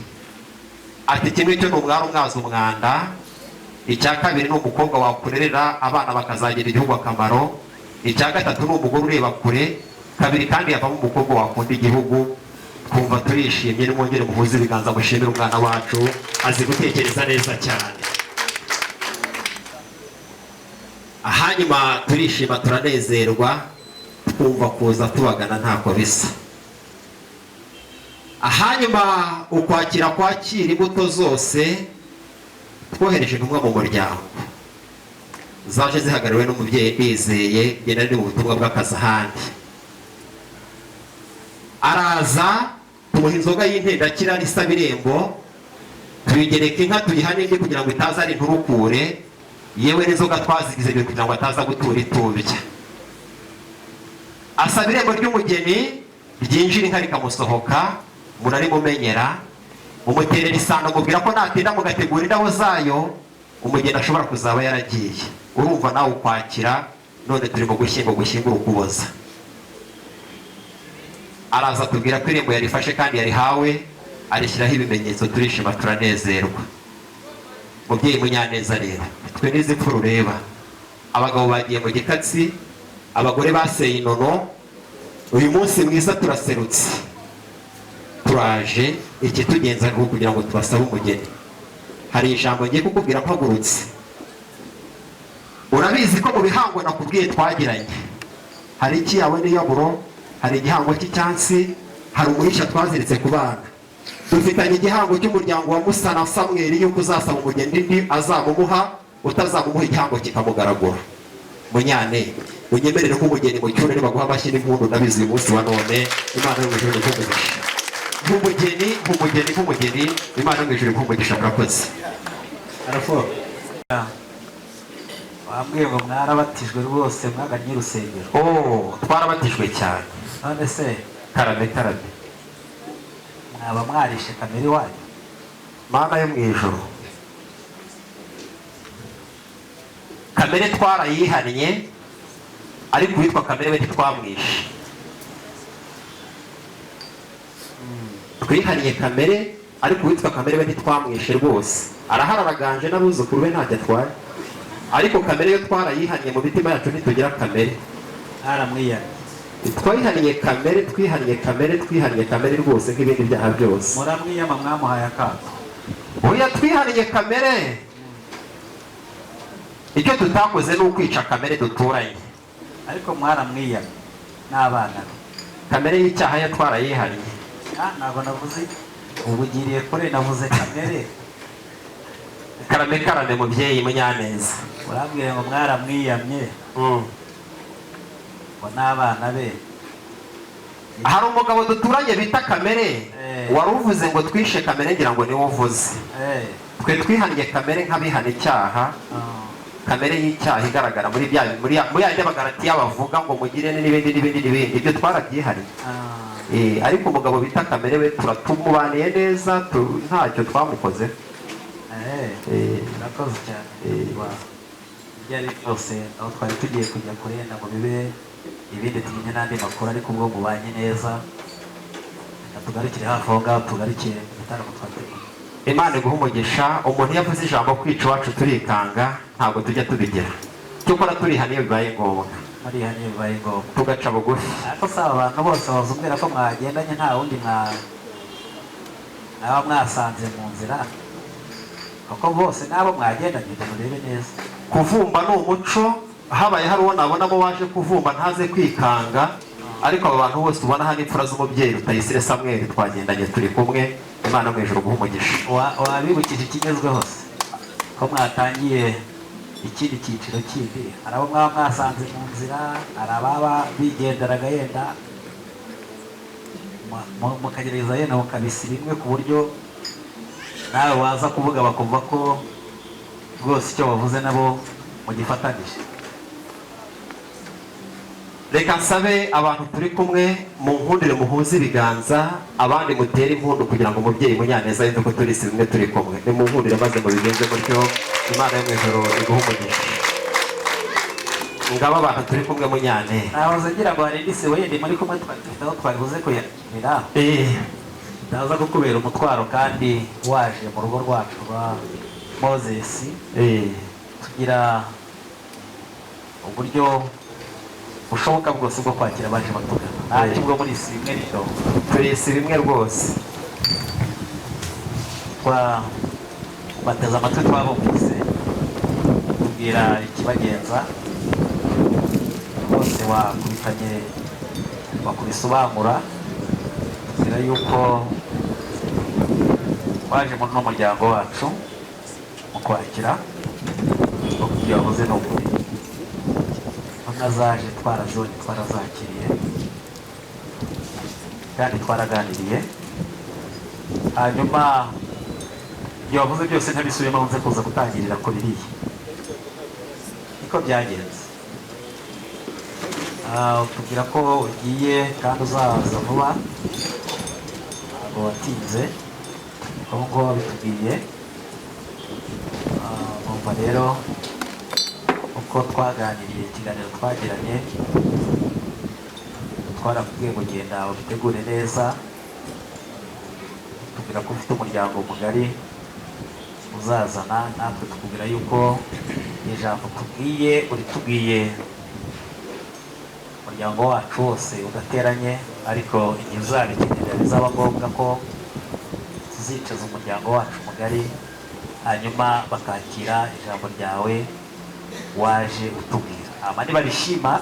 Ati: "Kimwe cyo ni umwari umwaza umwanda, icya kabiri ni umukobwa wakurerera abana bakazagira igihugu akamaro, icya gatatu ni umugore ureba kure kabiri, kandi yavamo umukobwa wakunda igihugu." Twumva turishimye. Nimwongere muhuze ibiganza, mushimire umwana wacu, azi gutekereza neza cyane. Hanyuma turishima, turanezerwa, twumva kuza tubagana ntako bisa. Hanyuma ukwakira kwakira imbuto zose, twohereje intumwa mu muryango, zaje zihagarariwe n'umubyeyi Ndizeye. Ngenda ndi mu butumwa bw'akazi ahandi. Araza, tumuha inzoga y'intendakira isaba irembo, tuyigereka inka, tuyiha n'indi kugira ngo itaza ari inturukure. Yewe n'inzoga twazigize kugira ngo ataza gutura itubya. Asaba irembo ry'umugeni, ryinjira inka rikamusohoka, murarimumenyera. Umuterera isano, mubwira ko natinda mugategura indabo zayo, umugeni ashobora kuzaba yaragiye. Urumva nawe ukwakira, none turi mu gushyingo, gushyingura Ukuboza. Araza atubwira ko irembo yarifashe kandi yarihawe, arishyiraho ibimenyetso. Turishima, turanezerwa. Mubyeyi Munyaneza rero, twe n'izi mfura ureba, abagabo bagiye mu gikatsi, abagore baseye inono. Uyu munsi mwiza turaserutse, turaje. Ikitugenza ni ukugira ngo tubasabe umugeni. Hari ijambo ngiye kukubwira mpagurutse. Urabizi ko mu bihango nakubwiye twagiranye hari ikiyawe n'iyaburo, hari igihango cy'icyansi, hari umuhisha twaziritse ku bana. Dufitanye igihango cy'umuryango wa Musana Samweli yuko uzasaba umugeni ndi azamumuha, utazamumuha igihango kikamugaragura. Munyane, unyemerere ko umugeni mu cyure, baguha amashyi n'impundu. Ndabizi uyu munsi wa none Imana yo mu ijuru iguha nk'umugeni, nk'umugeni, nk'umugeni. Imana yo mu ijuru iguha umugisha. Murakoze. Arafo wambwiye ngo mwarabatijwe rwose, mwagannye urusengero? Oh, twarabatijwe cyane. None se? Karame, karame. Mwaba mwarishe kamere iwanyu? Mana yo mu ijuru, kamere twarayihannye, ariko uwitwa kamere we ntitwamwishe. Twihannye kamere, ariko uwitwa kamere we ntitwamwishe rwose. Arahari, araganje, n'abuzukuru be, ntacyo atwaye. Ariko kamere yo twarayihannye mu mitima yacu, ntitugira kamere. Mwaramwiyamye? Twihannye kamere, twihannye kamere, twihannye kamere rwose nk'ibindi byaha byose. Muramwiyama, mwamuhaye akato? Oya, twihannye kamere. Icyo tutakoze ni ukwica kamere duturanye. Ariko mwaramwiyamye n'abana be? Kamere y'icyaha yo twarayihannye. Ah, ntabwo navuze ubugiriye kure, navuze kamere. Karame, karame, mubyeyi Munyaneza. Urambwira ngo mwaramwiyamye ngo n'abana be. Hari umugabo duturanye bita kamere. Eh. Wari uvuze ngo twishe kamere, ngira ngo niwe uvuze. Twe twihannye kamere nk'abihana icyaha. Kamere y'icyaha igaragara muri bya muri ya muri ya y'Abagalatiya bavuga ngo mugire n'ibindi n'ibindi n'ibindi, ibyo twarabyihariye. Ariko umugabo bita kamere we turatumubaniye neza, ntacyo twamukoze. Murakoze cyane. Ibyo ari byose, aho twari tugiye kujya kurenda ngo bibe ibindi, tumenye n'andi makuru, ariko ubwo mubanye neza, reka tugarukire hafi aho ngaho, tugarukire mu gitaramo twateguye. Imana iguha umugisha. Umuntu iyo avuze ijambo kwica iwacu turikanga, ntabwo tujya tubigira. Cyokora turihana iyo bibaye ngombwa. Murihana iyo bibaye ngombwa. Tugaca bugufi. Ariko si aba bantu bose bazumbwira ko mwagendanye, nta wundi mwaba mwasanze mu nzira, kuko bose n'abo mwagendanye, murebe neza. Kuvumba ni umuco. Habaye hari uwo nabonamo waje kuvumba ntaze kwikanga. Ariko aba bantu bose ubona hano, imfura z'umubyeyi Rutayisire Samuel, twagendanye, turi kumwe. Imana mu ijuru guha umugisha. Wabibukije ikigezweho se ko mwatangiye ikindi cyiciro kindi? Hari abo mwaba mwasanze mu nzira, hari ababa bigenderaga yenda mukagerageza yenda mukabisa bimwe, ku buryo nawe waza kuvuga bakumva ko rwose icyo wavuze nabo mugifatanyije. Reka nsabe abantu turi kumwe mu nkundire muhuze ibiganza, abandi mutere impundu, kugira ngo umubyeyi Munyaneza yumve ko turi bimwe, turi kumwe. Ni mu nkundire maze mubigenze mutyo. Imana yo mu ijuru iguhe umugisha. Ngabo abantu turi kumwe, Munyane. Nahoze ngira ngo hari indi sibo yindi muri kumwe twari dufite aho twari buze kuyakira, itaza kukubera umutwaro kandi waje mu rugo rwacu rwa Moses. Tugira uburyo bushoboka bwose bwo kwakira abaje batugana, nta kigo muri isi imwe rero. Turi isi bimwe rwose. Bateze amatwi, twabumvise, tubwira ikibagenza bose. Wakubitanye, wakubisobanura, tubwira yuko waje muri uno muryango wacu mu kwakira. Ibyo wavuze ni ukuri, intumwa zaje twarazibonye, twarazakiriye kandi twaraganiriye. Hanyuma ibyo wavuze byose ntabisubiyemo, nze kuza gutangirira ku biriya niko byagenze. Utubwira ko ugiye kandi uzaza vuba, ntabwo watinze ubu ngubu wabitubwiye. Numva rero uko twaganiriye, ikiganiro twagiranye, twarakubwiye ngo genda ubitegure neza. Tubwira ko ufite umuryango mugari uzazana, natwe tukubwira yuko ijambo tubwiye uritubwiye umuryango wacu wose udateranye, ariko igihe uzabikenera bizaba ngombwa ko tuzicaza umuryango wacu mugari, hanyuma bakakira ijambo ryawe waje utubwira. Hama nibarishima,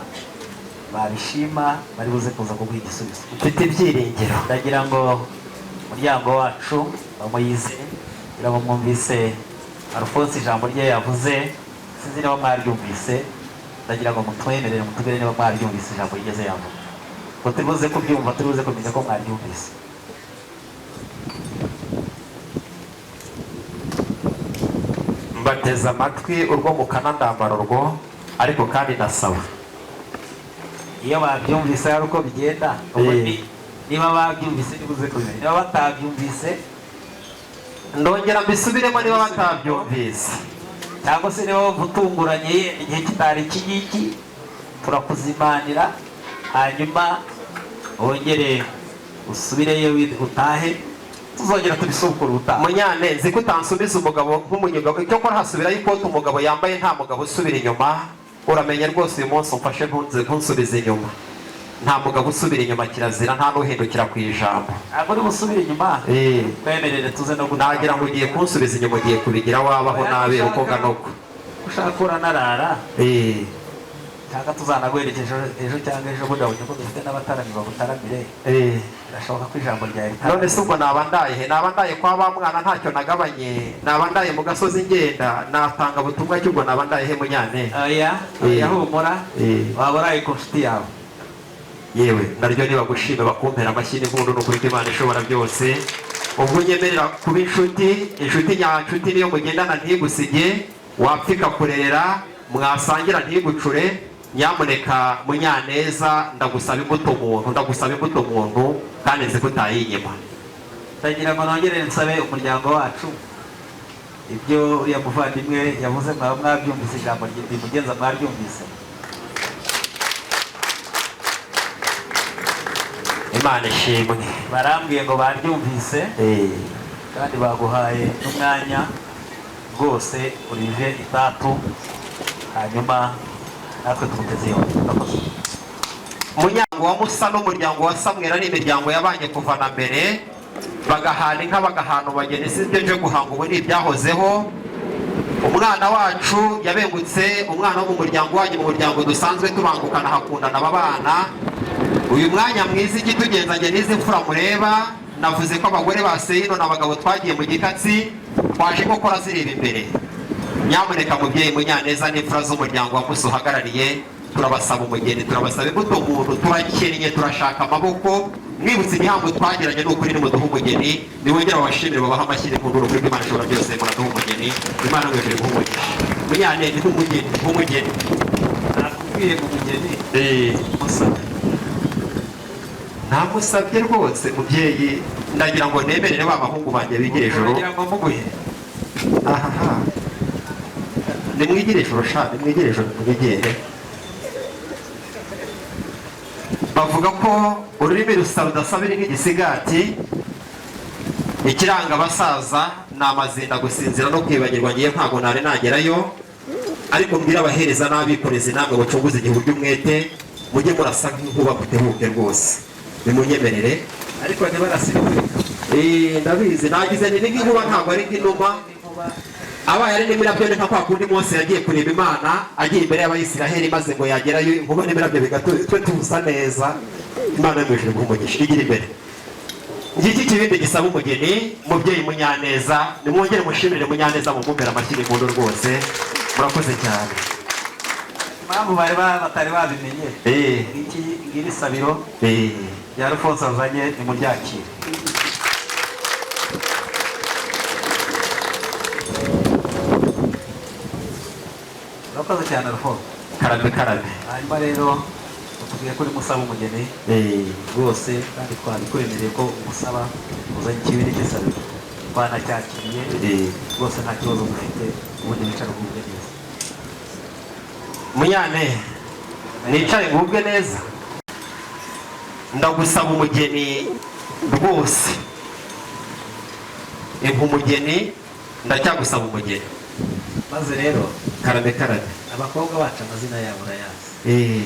babishima, bari buze kuza kuguha igisubizo. Mfite ibyiringiro. Ndagira ngo umuryango wacu bamuyize, kugira ngo mwumvise Alphonse ijambo rye yavuze, sinzi niba mwaryumvise. Ndagira ngo mutwemerere mutubwire niba mwaryumvise ijambo yigeze yavuga, ngo turi buze kubyumva, turi buze kumenya ko mwaryumvise. Mbateze amatwi urwo mukanandambara urwo, ariko kandi ndasaba Iyo babyumvise hari uko bigenda. Ubwo niba babyumvise nibuze kubimenya, niba batabyumvise Ndongera mbisubiremo niba batabyumvise. Cyangwa se niba wumva utunguranye igihe kitari iki ngiki, turakuzimanira, hanyuma wongere usubireyo, utahe, tuzongera tubisukure ubutaha. Munyane, nzi ko utansubiza umugabo nk'umunyugabo, icyo kora hasubirayo ikoti umugabo yambaye. Nta mugabo usubira inyuma, uramenye rwose. Uyu munsi umfashe ntunsubize inyuma. Nta mugabo usubira inyuma, kirazira, nta n'uhindukira ku ijambo. Ntabwo uri busubire inyuma. Twemerere tuze no gutaha. Nagira ngo ugiye kunsubiza inyuma, ugiye kubigira wabaho nabi uko ngana uko. Ushaka uranarara, cyangwa tuzanaguherekeje ejo cyangwa ejo bundi, wabonye ko dufite n'abataramyi bagutaramire. Birashoboka ko ijambo ryawe None se ubwo naba ndaye he? Naba ndaye kwa ba mwana ntacyo nagabanye, naba ndaye mu gasozi ngenda natanga butumwa cy'ubwo, naba ndaye he, Munyane? Oya. Oya, humura. Waba uraye ku nshuti yawe. Yewe, naryo nibagushime, bakumpera amashyi n'impundu. Ni ukuri ko Imana ishobora byose, ubwo unyemerera kuba inshuti, inshuti nyanshuti niyo mugendana ntigusige, wapfa ikakurerera, mwasangira ntigucure. Nyamuneka Munyaneza, ndagusaba imbuto muntu, ndagusaba imbuto muntu, kandi nzi ko utayinyima. Ndagira ngo nongere nsabe umuryango wacu, ibyo uriya muvandimwe yavuze mwaba mwabyumvise, ijambo rimugenza mwaryumvise? Imana ishimwe. Barambwiye ngo baryumvise. Kandi baguhaye n'umwanya rwose, urive itatu, hanyuma natwe tumuteze yombi. Murakoze. Umuryango wa Musa n'umuryango wa Samwera ni imiryango yabanye kuva na mbere, bagahana inka, bagahana ubageni. Si ibyo nje guhanga ubu, ni ibyahozeho. Umwana wacu yabengutse umwana wo mu muryango wanyu, mu muryango dusanzwe tubangukana, hakundana aba bana. Uyu mwanya mwiza ikitugenzanye n'izi mfura mureba, navuze ko abagore ba Seyino n'abagabo twagiye mu gikatsi, twaje gukora zireba imbere. Nyamuneka mubyeyi Munyaneza n'imfura z'umuryango wa Musa uhagarariye, turabasaba umugeni, turabasaba imbuto muntu, turakennye, turashaka amaboko. Mwibutse imihango twagiranye, ni ukuri nimuduhe umugeni, niwongere babashimire, babahe amashyi n'impundu kuri Imana ishobora byose. Muraduha umugeni, Imana mwejuru iguhe umugisha. Munyane, ni nk'umugeni, nk'umugeni. Nakubwiye ngo umugeni musabye. Namusabye rwose mubyeyi, ndagira ngo nemerere ba bahungu banjye bigire ijoro. Uragira ngo muguhe? Ahaha, nimwigire ijoro sha, nimwigire ijoro, nimwigire. Bavuga ko ururimi rusa rudasabira nk'igisigati. Ikiranga abasaza ni amazinda, gusinzira no kwibagirwa. Ngiye ntabwo nari nagerayo, ariko mbwira abahereza n'abikorezi namwe mucunguze igihe by'umwete, mujye murasa nk'inkuba mutebuke rwose, nimunyemerere. Ariko ntibarasibirika. Ndabizi, nagize ni nk'inkuba, ntabwo ari nk'inuma. Abaye ari n'imirabyo ni nka kwa kundi Mose yagiye kureba Imana agiye imbere y'Abayisiraheli, maze ngo yagerayo inkuba n'imirabyo bigatuma twe tusa neza. Imana yo mu ijuru iguhe umugisha, igira imbere. Ngiki kibindi gisaba umugeni, mubyeyi Munyaneza, nimwongere mushimire Munyaneza, mumumpere amashyi n'impundu rwose, murakoze cyane. Impamvu bari batari babimenye, ngiki ngiri sabiro rya Alphonse azanye, nimuryakire. Urakoze cyane Alphonse. Karame karame. Hanyuma rero utubwiye ko urimo usaba umugeni rwose, kandi twabikwemereye ko umusaba uzanye ikibindi cy'isabiro, twanacyakiriye rwose, nta kibazo dufite. Ubundi wicara ugubwe neza. Munyane, nicare ngubwe neza. Ndagusaba umugeni rwose, impa umugeni, ndacyagusaba umugeni. Maze rero Karame karame. abakobwa bacu amazina yabo urayazi,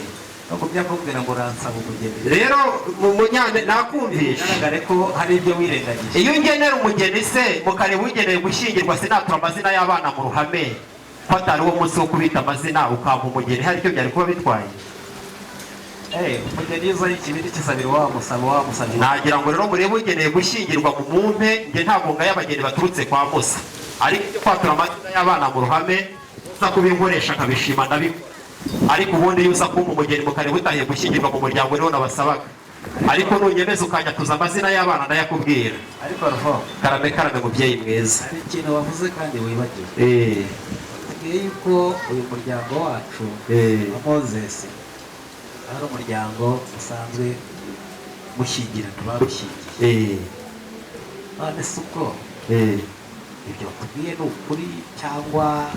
no kubya kubwira ngo uransaba umugeni. Rero mu Munyane nakumvisha, bigaragare ko hari ibyo wirengagije. Iyo ngenera umugeni se mukareba ugenewe gushyingirwa, sinatura amazina y'abana mu ruhame ko atari uwo munsi wo kubita amazina, ukampa umugeni, hari icyo byari kuba bitwaye? Umugeni iyo uzanye ikibindi cy'isabiro wamusaba wamusabye. Nagira ngo rero murebe ugenewe gushyingirwa mu mumpe, njye ntabwo ngaya abageni baturutse kwa Musa, ariko ibyo kwatura amazina y'abana mu ruhame uza kubinkoresha nkabishima ndabikora, ariko ubundi iyo uza kumpa umugeni mukareba utahiye gushyingirwa mu muryango niho nabasabaga, ariko nunyemeza ukanyatuza amazina y'abana ndayakubwira. Ariko Alphonse, Karame karame mubyeyi mwiza. hari ikintu wavuze kandi wibagiwe. Tubwiye yuko uyu muryango wacu wa Moses ari umuryango usanzwe mushyingirana, barushyingiye. None se ubwo ibyo watubwiye ni ukuri cyangwa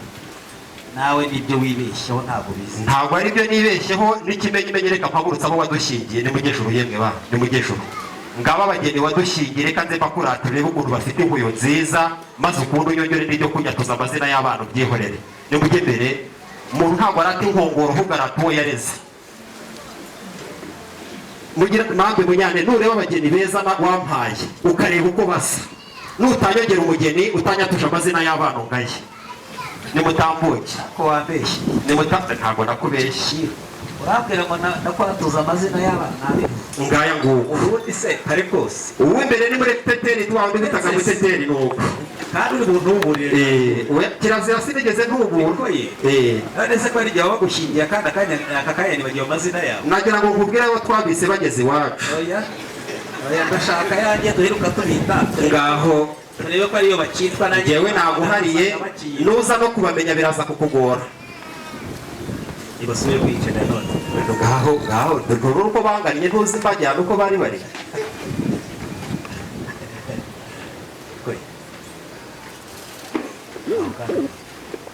nawe nibyo wibeshyeho ntabwo ubizi? Ntabwo ari byo nibeshyeho, n'ikimenyimenyi reka mpagurutse abo wadushyingiye. Nimujyejuru yemwe ba, nimujyejuru. Ngaba abageni wadushyingiye, reka nze mbakurate urebe ukuntu bafite inkuyo nziza, maze ukuntu unyongere n'ibyo kunyatuza amazina y'abana ubyihorere. Nimujye mbere, umuntu ntabwo arata inkongoro, ahubwo arata uwo yareze. Mugira namwe Munyane, nureba abageni beza wampaye ukareba uko basa, nutanyongera umugeni utanyatuje amazina y'abana ungaye. Nimutambuke. Ko wambeshye. Ntabwo nakubeshye. Urambwira ngo nakwatuza amazina y'abana nabivuze. Ngaya nguko. Ubundi se kare kose Uw'imbere ni muri teteri, wa wundi bitaga muri teteri ni uko. Kandi uri buntuburire. Kirazira, sinigeze ntubura. Niko ye. None se ko hari igihe bagushingiye akandi akanya, aka kanya nibagiwe amazina yawe? Nagira ngo nkubwire abo twabise bageze iwacu. Oya oya, ndashaka yanjye duheruka tubita. Ngaho. Turebe ko ariyo bakitwa nanjye. Njyewe naguhariye, nuza no kubamenya biraza kukugora. Ntibasubiye kwicara none. Ngaho ngaho, dore uko bangannye, ntuzi mbajyana uko bari bari.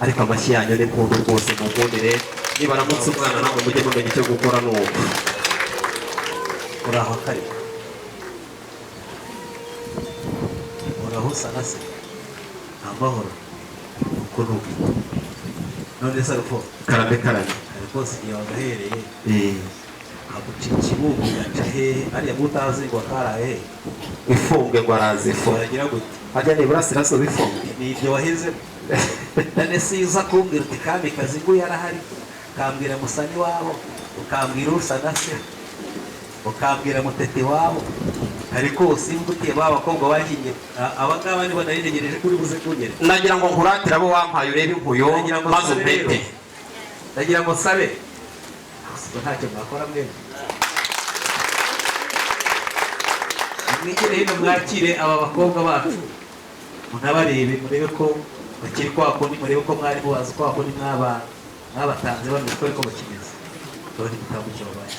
Ariko amashyi yanyu ni mpundu rwose, mukundire nibaramutse umwana namwe mujye mumenya icyo gukora nuko. Uraho kare. Uraho sana se. Amahoro. Uko nuko. None se Alphonse. Karame karame. Alphonse igihe wagahereye. Aguca ikibungo yaca hehe? Ariya mutazi ngo akaraye. Ifumbwe ngo araze ifu. Baragira gute? Ajya ni iburasirazuba ifumbwe. Ni ibyo wahezemo. None se uza kumbwira uti Kamikazi ngo yarahari, ukambwira Musa n'iwabo, ukambwira usa na se. Ukambwira Mutete wabo ariko simba ba bakobwa bakinye aba ngaba nibo nariregereje kuri buze kunyereka. Nagira ngo nkuratire abo wampaye urebe inkuyo maze umpete. Ndagira ngo sabe ntacyo mwakora mwembi, mwigire hino mwakire aba bakobwa bacu, munabarebe murebe ko bakiri kwa kundi, murebe ko mwari mubazi kwa kundi mwabatanze bameze ko ariko bakimeze. Dore mutambukira babaye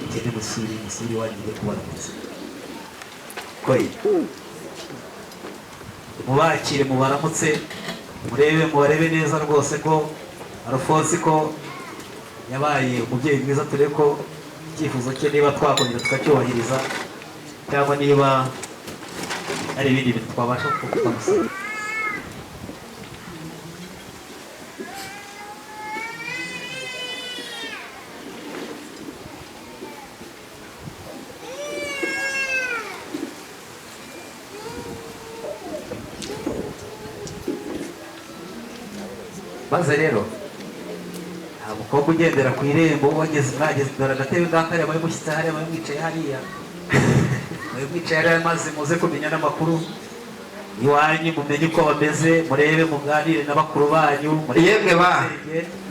mugende musubire iwanyu mujye kubaramutsa, mubakire mubaramutse, murebe mubarebe neza rwose ko Alphonse ko yabaye umubyeyi mwiza, turebe ko icyifuzo cye niba twakongera tukacyubahiriza cyangwa niba ari ibindi bintu twabasha kumusaba. Maze rero nta mukobwa ugendera ku irembo wageze mwageze, dore agatebe ngaka hariya bari mushyitse hariya bari mwicaye hariya bari mwicaye hariya, maze muze kumenya n'amakuru iwanyu, mumenye uko bameze, murebe muganire na bakuru banyu. Yemwe ba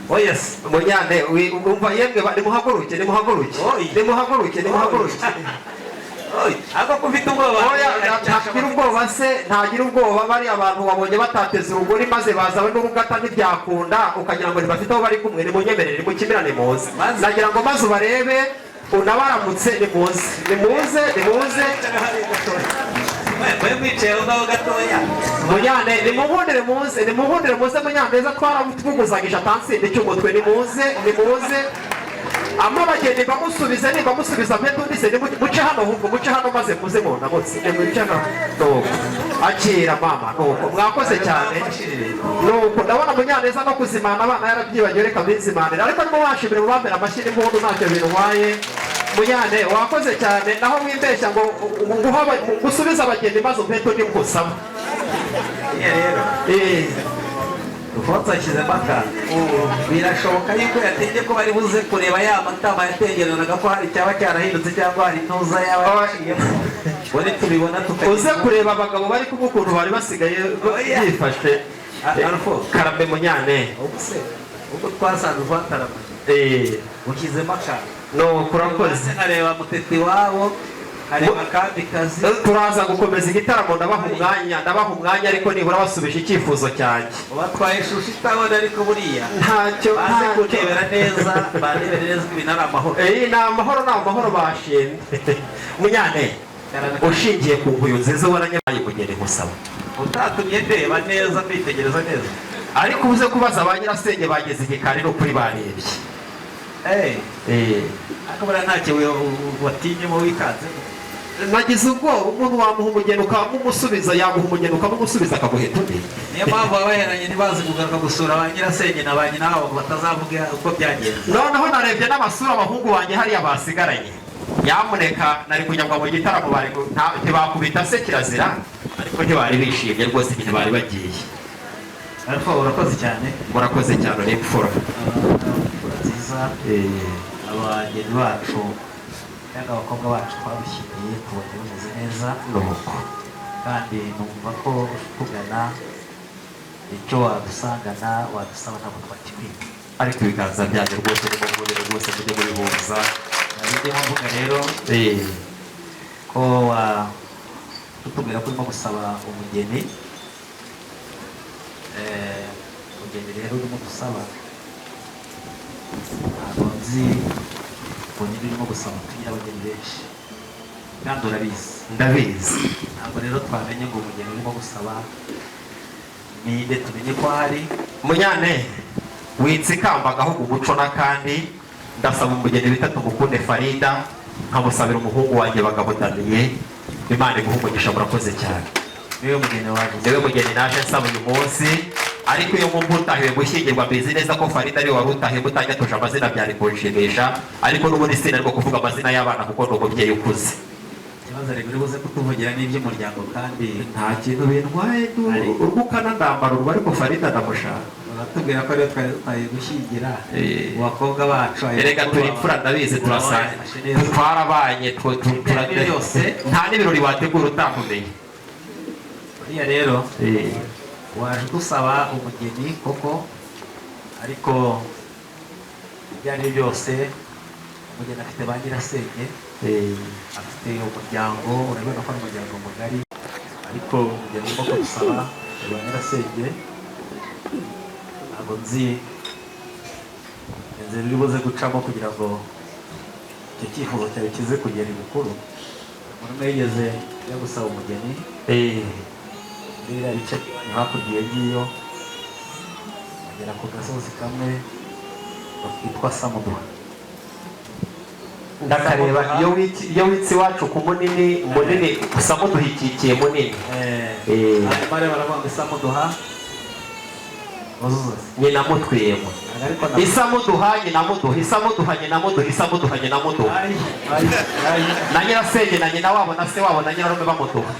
oyes Munyane umva, yemwe ba nimuhaguruke nimuhaguruke nimuhaguruke nimuhaguruke. Ako kufite ubwoba. Oya ntagira ubwoba se, ntagira ubwoba. Bari abantu wabonye batateze urugori maze baza n'urugata ntibyakunda, ukagira ngo ntibafite aho bari kumwe. Nimunyemerere nimukimirane muze, nagira ngo maze ubarebe unabaramutse. Nimuze nimuze nimuze. Munyane nimuhundire muze, nimuhundire muze. Munyaneza twaramutwuguzanyije atansinde cy'umutwe. Nimuze nimuze. Ama bageni bamusubize, niba musubiza mpe tundise. Muce hano ahubwo, muce hano maze muze mundamutse. Nimuce hano. Nuko akira mama, nuko mwakoze cyane. Nuko ndabona Munyaneza no kuzimana abana yarabyibagiwe, reka mbizimanire. Ariko nimubashimire mubambere amashyi n'impundu, ntacyo bintwaye. Munyane wakoze cyane, naho wimbeshya ngo ngusubize abageni maze umpe tundi nkusaba. Rero Alphonse ashyizemo akantu, birashoboka yuko yatinye ko bari buze kureba ya matama yatengeranaga ko hari icyaba cyarahindutse cyangwa hari intuza yaba yaciyemo. Ubundi tubibona tukagira uze kureba abagabo bari kumwe ukuntu bari basigaye bifashe. Karame Munyane, ubwo twasanze uvataramaye ushyizemo akantu. No kurakoze. Nkareba Mutete wabo, hareba kandi kazi. Turaza gukomeza igitaramo, ndabaha umwanya, ndabaha umwanya, ariko nibura basubije icyifuzo cyanjye. Ubatwaye ishusho itabona, ariko buriya ntacyo baze kurebera neza, barebere neza ko ibintu ari amahoro. Ni amahoro, ni amahoro bashimye. Munyane ushingiye ku nkuyo nziza waranyabaye mugeni nkusaba. Utatumye ndeba neza mbitegereza neza. Ariko uze kubaza ba nyirasenge bageze igikari no kuri barebye. Ariko buriya ntacyo watinyemo wikanzemo. Nagize ubwoba, umuntu wamuha umugeni ukamusubiza, yamuha umugeni ukamusubiza akaguheta undi. Niyo mpamvu abaheranye ntibazi kugaruka gusura ba nyirasenge na ba nyina wabo batazavuga uko byagenze. Noneho narebye n'amasura abahungu banjye hariya basigaranye, nyamuneka nari kujya ngo mu gitaramo bari ntibakubita se kirazira, ariko ntibari bishimye rwose igihe bari bagiye. Ariko urakoze cyane. Murakoze cyane, ni imfura nziza. Abageni bacu cyangwa abakobwa bacu twabishyiriye tubonye bimeze neza, kandi numva ko tugana icyo wadusangana wadusaba ntabwo twakikwiga. Ariko ibiganza byanyu rwose nimubonere rwose mujye mubihuza. Ndimo mvuga rero ko tutubwira ko urimo gusaba umugeni. Umugeni rero urimo gusaba ntabwo nzi ubonye urimo gusaba, tugira abageni benshi kandi urabizi. Ndabizi. Ntabwo rero twamenye ngo umugeni urimo gusaba ninde, tumenye ko hari Munyane witsikambagaho umuco n'akandi. Ndasaba umugeni bita Tumukunde Farida, nkamusabira umuhungu wanjye bagabutaniye. Imana iguhe umugisha, murakoze cyane. Niwe mugeni waje, niwe mugeni naje nsaba uyu munsi. Ariko iyo mwumva utahiwe gushyingirwa, mbizi neza ko Farida ariwe wari utahiwe, mutanyatuje amazina byari kunshimisha, ariko n'ubundi sinarwo kuvuga amazina y'abana kuko ni umubyeyi ukuze. Ikibazo rero uri buze kutuvugira n'iby'umuryango kandi nta kintu bintwaye, urwukana ndambara urwo, ariko Farida ndamushaka. Uratubwira ko rero twari dutaye gushyingira mu bakobwa bacu. Erega turi imfura, ndabizi, turasanga twarabanye, yose. Nta n'ibirori wategura utamumenye. Buriya rero waje udusaba umugeni koko, ariko ibyo ari byo byose umugeni afite ba nyirasenge, afite umuryango, urabona ko ari umuryango mugari, ariko umugeni urimo kudusaba ba nyirasenge, ntabwo nzi inzira uri buze gucamo kugira ngo icyo cyifuzo cyawe kize kugera ibukuru. Umuntu umwe yigeze ajya gusaba umugeni muri biriya bice by'iwanyu hakurya iyo ngiyo, bagera ku gasozi kamwe kitwa Samuduha. Ndakareba iyo witse iwacu ku munini munini, Samuduha ikikiye munini. Hanyuma rero baravuga ngo Samuduha wuzuze nyina mutwema. Ariko Isamuduha nyina muduha, Isamuduha nyina muduha, Isamuduha nyina muduha na nyirasenge na nyina wabo na se wabo na nyirarume bamuduha.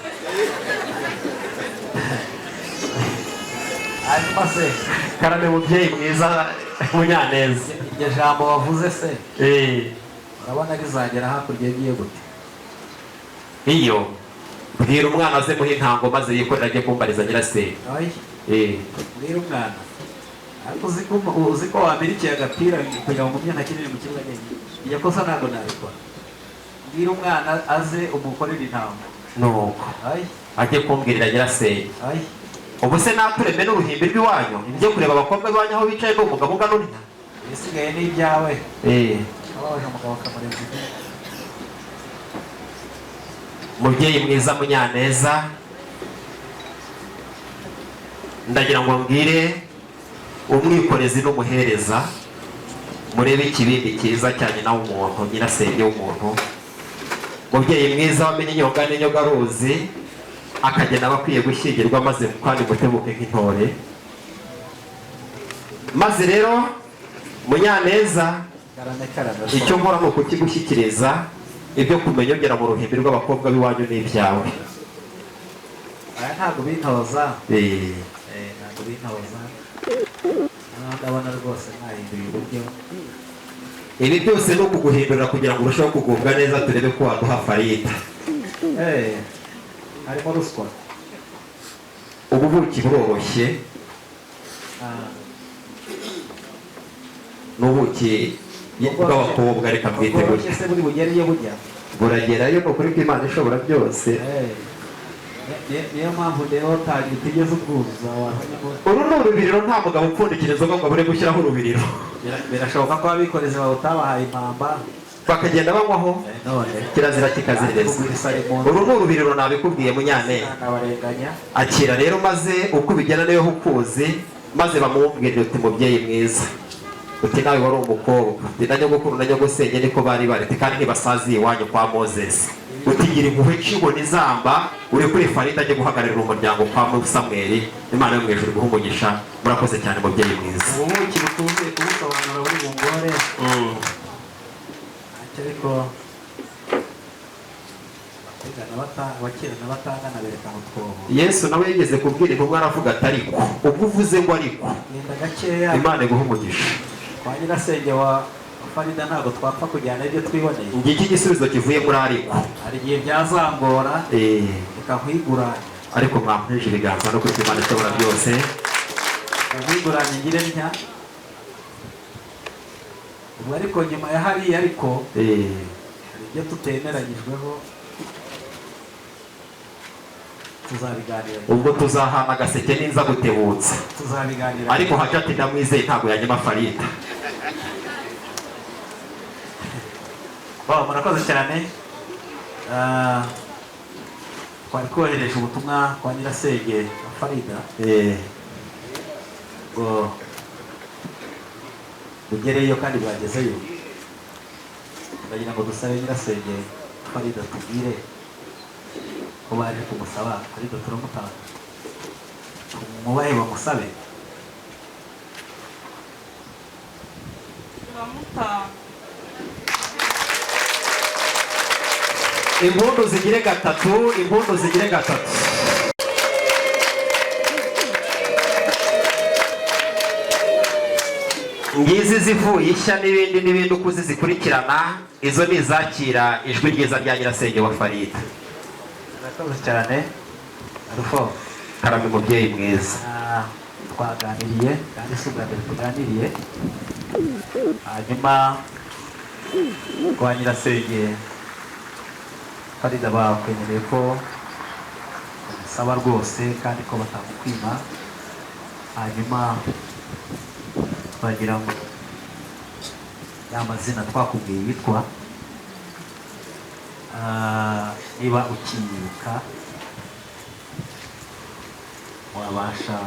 Hanyuma se Karame mubyeyi mwiza Munyaneza. Iryo jambo wavuze se, urabona rizagera hakurya yagiye gute? Iyo bwira umwana aze muhe intango maze yikorera ajye kumbariza nyirasenge. Bwira umwana, ariko uzi ko wambirikiye agapira kugira ngo umwana akinire mu kibuga nyine, iryo kosa ntabwo nabikora. Bwira umwana aze umukorere intango. Nuko ajye kumbwirira nyirasenge. Ubu se natureme n'uruhimbi rw'iwanyu njye kureba abakobwa b'iwanyu aho bicaye n'umugabo ungana utya? Ibisigaye ni ibyawe. Ababaje umugabo akamurenza ivi. Mubyeyi mwiza Munyaneza, ndagira ngo mbwire umwikorezi n'umuhereza, murebe ikibindi cyiza cya nyina w'umuntu, nyirasenge w'umuntu. Mubyeyi mwiza wamenye inyonga n'inyogaruzi, akagena abakwiye gushyingirwa, maze kandi mutebuke nk'intore. Maze rero Munyaneza, icyo nkora ni ukukigushyikiriza, ibyo kumenya ugera mu ruhimbi rw'abakobwa b'iwanyu n'ibyawe. Aya ntabwo bintoza. Ntabwo bintoza. Ndabona rwose mwahinduye uburyo. Ibi byose ni ukuguhindurira kugira ngo urusheho kugubwa neza, turebe ko waduha Farida. Harimo ruswa. Ubu buki buroroshye. N'ubuki bw'abakobwa, reka bwite gutya. Se buri bugere iyo bujya? Buragerayo ni ukuri kw'Imana ishobora byose. Niyo mpamvu rero utigeze ubwuzuza. Uru ni urubiriro, nta mugabo upfundikira inzoga ngo abure gushyiraho urubiriro. Birashoboka ko abikorezi bawe utabahaye impamba bakagenda banywaho, kirazira kikazireza. Uru ni urubiriro nabikubwiye Munyaneza. Akira rero maze uko ubigena niwe ukuzi, maze bamubwirire uti mubyeyi mwiza, uti nawe wari umukobwa, uti na nyogokuru na nyogosenge niko bari bari, kandi ntibasaziye iwanyu kwa Moses. Utigira impuhwe cibona izamba uri kuri Farida ajye guhagararira umuryango kwa Samweli. Imana yo mu ijuru iguhe umugisha. Murakoze cyane mubyeyi mwiza. Ubuki butuzuye kubusobanura buri bungore. Ariko abakirana batangana berekana utwobo. Yesu nawe yigeze kubwira intumwa aravuga ati ariko ubwo uvuze ngo ariko. Genda gakeya. Imana iguhe umugisha. Kwa nyirasenge wa Farida ntabwo twapfa kujyana ibyo twiboneye. Ngiki igisubizo kivuye muri ariko. Hari igihe byazangora reka nkwiguranye. Ariko mwampuje ibiganza no kuri Imana ishobora byose. Nkwiguranye ngire ntya. Ubwo ariko nyuma ya hariya ariko hari ibyo tutemeranyijweho, tuzabiganira. Ubwo tuzahana agaseke n'inza gutebutsa. Tuzabiganira. Ariko hagati ndamwizeye ntabwo yanyuma Farida. Murakoze cyane. Twari twohereje ubutumwa kwa nyirasenge na Farida ngo bugereyo kandi bwagezeyo. Ndagira ngo dusabe nyirasenge Farida tubwire ko baje kumusaba. Farida turamutanga, tumubahe bamusabe. Turamutanga. Impundu zigire gatatu, impundu zigire gatatu. Ngizi zivuye ishya n'ibindi n'ibindi uko zikurikirana, izo ni izakira ijwi ryiza rya nyirasenge wa Farida. Murakoze cyane, Arufo. Karame, mubyeyi mwiza. Twaganiriye kandi si ubwa mbere tuganiriye. Hanyuma kwa nyirasenge Farida bakwemereye ko bamusaba rwose kandi ko batamukwima. Hanyuma twagira ngo ya mazina twakubwiye yitwa, niba ukiyibuka wabasha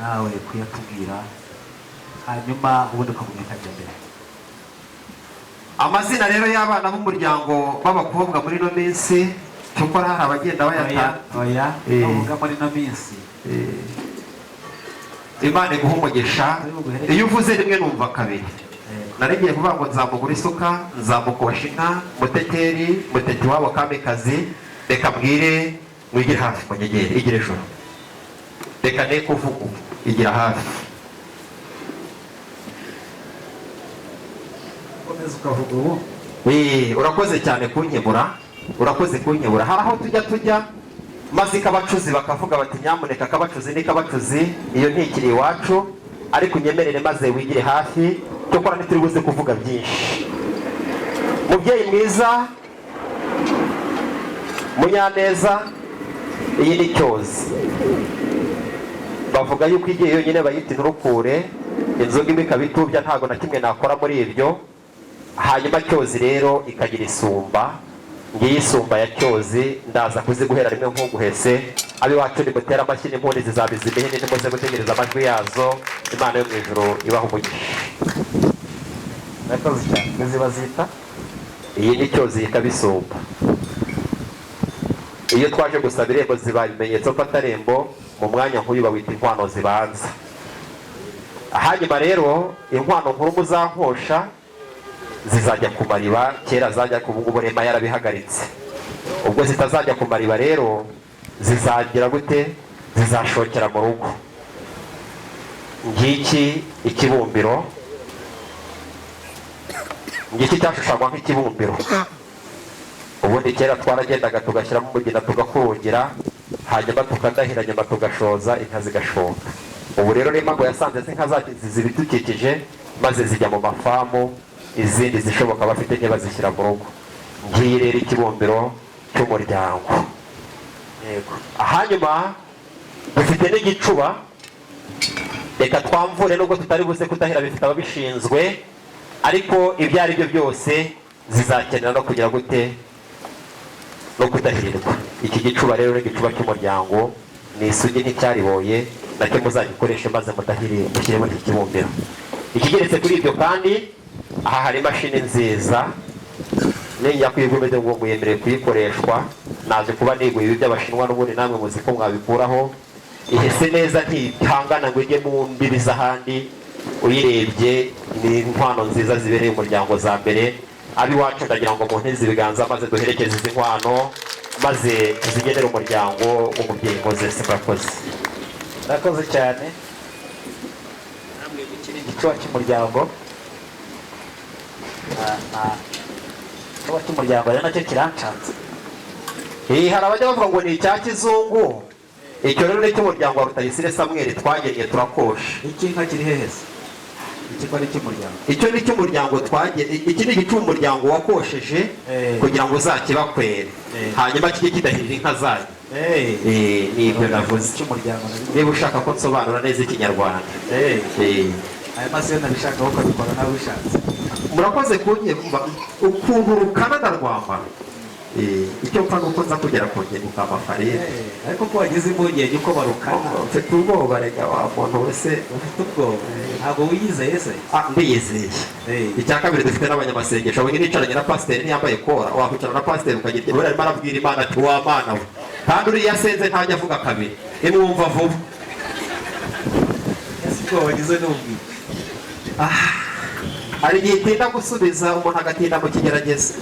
nawe kuyatubwira, hanyuma ubundi ukavuga ikajya mbere. Amazina rero y'abana b'umuryango b'abakobwa muri ino minsi, cyokora hari abagenda bayata. Oya, uvuga muri ino minsi. Imana iguha umugisha. Iyo uvuze rimwe numva kabiri. Narigiye kuvuga ngo nzamugura isuka, nzamukosha inka, muteteri, muteti wabo, kamikazi. Reka mbwire mwigire hafi, munyegere, igire ejuru. Reka ne kuvuga ubu, igira hafi. Ukomeza ukavuga ubu. Urakoze cyane kunkebura, urakoze kunkebura. Hari aho tujya maze ikabacuzi bakavuga bati nyamuneka kabacuzi ni kabacuzi, iyo ntikiri iwacu. Ariko unyemerere maze wigire hafi, cyokora ntituri buze kuvuga byinshi. Mubyeyi mwiza Munyaneza, iyi ni cyozi. Bavuga yuko igiye yonyine bayita inturukure, inzoga imwe ikaba itubya, ntago na kimwe nakora muri ibyo. Hanyuma cyozi rero ikagira isumba. Ngiyi isumba ya cyozi, ndaza kuziguhera rimwe nkuguhese. Ab'iwacu nimutera amashyi n'impundu zizabiza imihini, nimuze gutegereza amajwi yazo. Imana yo mu ijuru ibaha umugisha. Murakoze cyane. Izi bazita Iyi ni cyozi ikaba isumba. Iyo twaje gusaba irembo ziba ibimenyetso mfatarembo. Mu mwanya nk'uyu bawita inkwano zibanza. Hanyuma rero inkwano nkuru muzankosha zizajya ku mariba. Kera zajya ku ngubu rema yarabihagaritse. Ubwo zitazajya ku mariba rero zizagira gute? Zizashokera mu rugo. Ngiki ikibumbiro, ngiki cyashushanywa nk'ikibumbiro. Ubundi kera twaragendaga tugashyiramo umugina tugakurungira, hanyuma tukadahira, nyuma tugashoza inka zigashoka. Ubu rero rema ngo yasanze inka zacu zibidukikije, maze zijya mu mafamu, izindi zishoboka bafite nke bazishyira mu rugo. Ngiyi rero ikibumbiro cy'umuryango. Yego. Hanyuma dufite n'igicuba. Reka twamvure nubwo tutari buze kudahira, bifite ababishinzwe, ariko ibyo ari byo byose zizakenera no kugira gute, no kudahirirwa. Iki gicuba rero ni igicuba cy'umuryango, ni isugi nticyariboye, nacyo muzagikoreshe maze mudahire, mushyire muri iki kibumbiro. Ikigeretse kuri ibyo kandi, aha hari imashini nziza nijya kuyigura ngo muyemereye kuyikoreshwa. Naje kuba niguye ibi by'Abashinwa n'ubundi namwe muzi ko mwabikuraho. Ihese neza, ntihangana ngo ijye mu mbibi z'ahandi. Uyirebye ni inkwano nziza zibereye umuryango za mbere. Ab'iwacu ndagira ngo munteze ibiganza maze duherekeze izi nkwano, maze tuzigenere umuryango w'umubyeyi Moses. Murakoze. Murakoze cyane. Namwe gukina igicuba cy'umuryango. Igicuba cy'umuryango rero nacyo kiranshatse. Hari abajya bavuga ngo ni icya kizungu. Icyo rero ni icy'umuryango wa Rutayisire Samuel twagennye turakosha. Icy'inka kiri hehe se? Ikigo ari icy'umuryango. Icyo ni icy'umuryango twagennye. Iki ni igicuba umuryango wakosheje kugira ngo uzakibakwere, hanyuma kijye kidahirira inka zanyu. Ni ibyo navuze. Icy'umuryango. Niba ushaka ko nsobanura neza ikinyarwanda. Aya maso yo nabishaka ukabikora nawe ubishatse. Murakoze kunyumva ukuntu rukana ndarwambara. Icyo mpfa nuko nza kugera ku ngingo ukama Farida. Ariko ko wagize impungenge uko barukana. Mfite ubwoba rega wa muntu wese. Ufite ubwoba. Ntabwo wiyizeye se? Ndiyizeye. Icya kabiri dufite n'abanyamasengesho. Abonye nicaranye na pasiteri ntiyambaye kora. Wakwicara na pasiteri ukagira ibyo arimo arabwira Imana ati wa Mana we. Kandi uriya asenze ntajya avuga kabiri. Imwumva vuba. Ese ubwoba wagize ni ubwiki? Hari igihe itinda gusubiza, umuntu agatinda mu kigeragezo.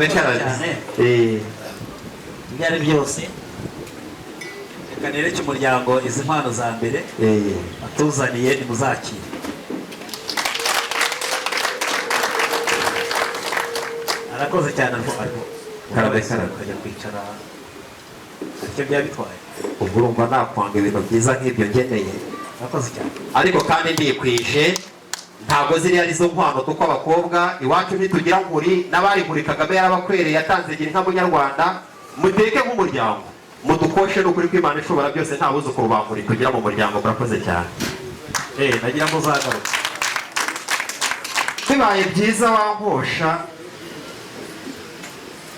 Karame karame. Cyane. Ibyo ari byose, reka nereke umuryango izi mpano za mbere atuzaniye, nimuzakire. Arakoze cyane ariko ariko. Karame, karame. Ukajya kwicara icyo byaba bitwaye. Ubwo urumva nakwanga ibintu byiza nk'ibyo ngeneye? Arakoze cyane. Ariko kandi ndikwije, ntabwo ziriya arizo nkwano, kuko abakobwa iwacu ntitugira nkuri n'abari nkuri. Kagame yarabakwereye, yatanze gira inka munyarwanda. Muteke nk'umuryango mudukoshe, n'ukuri kw'Imana ishobora byose, nta buzukuru ba nkuri tugira mu muryango. Murakoze cyane. Nagira ngo uzagaruke. Bibaye byiza wankosha.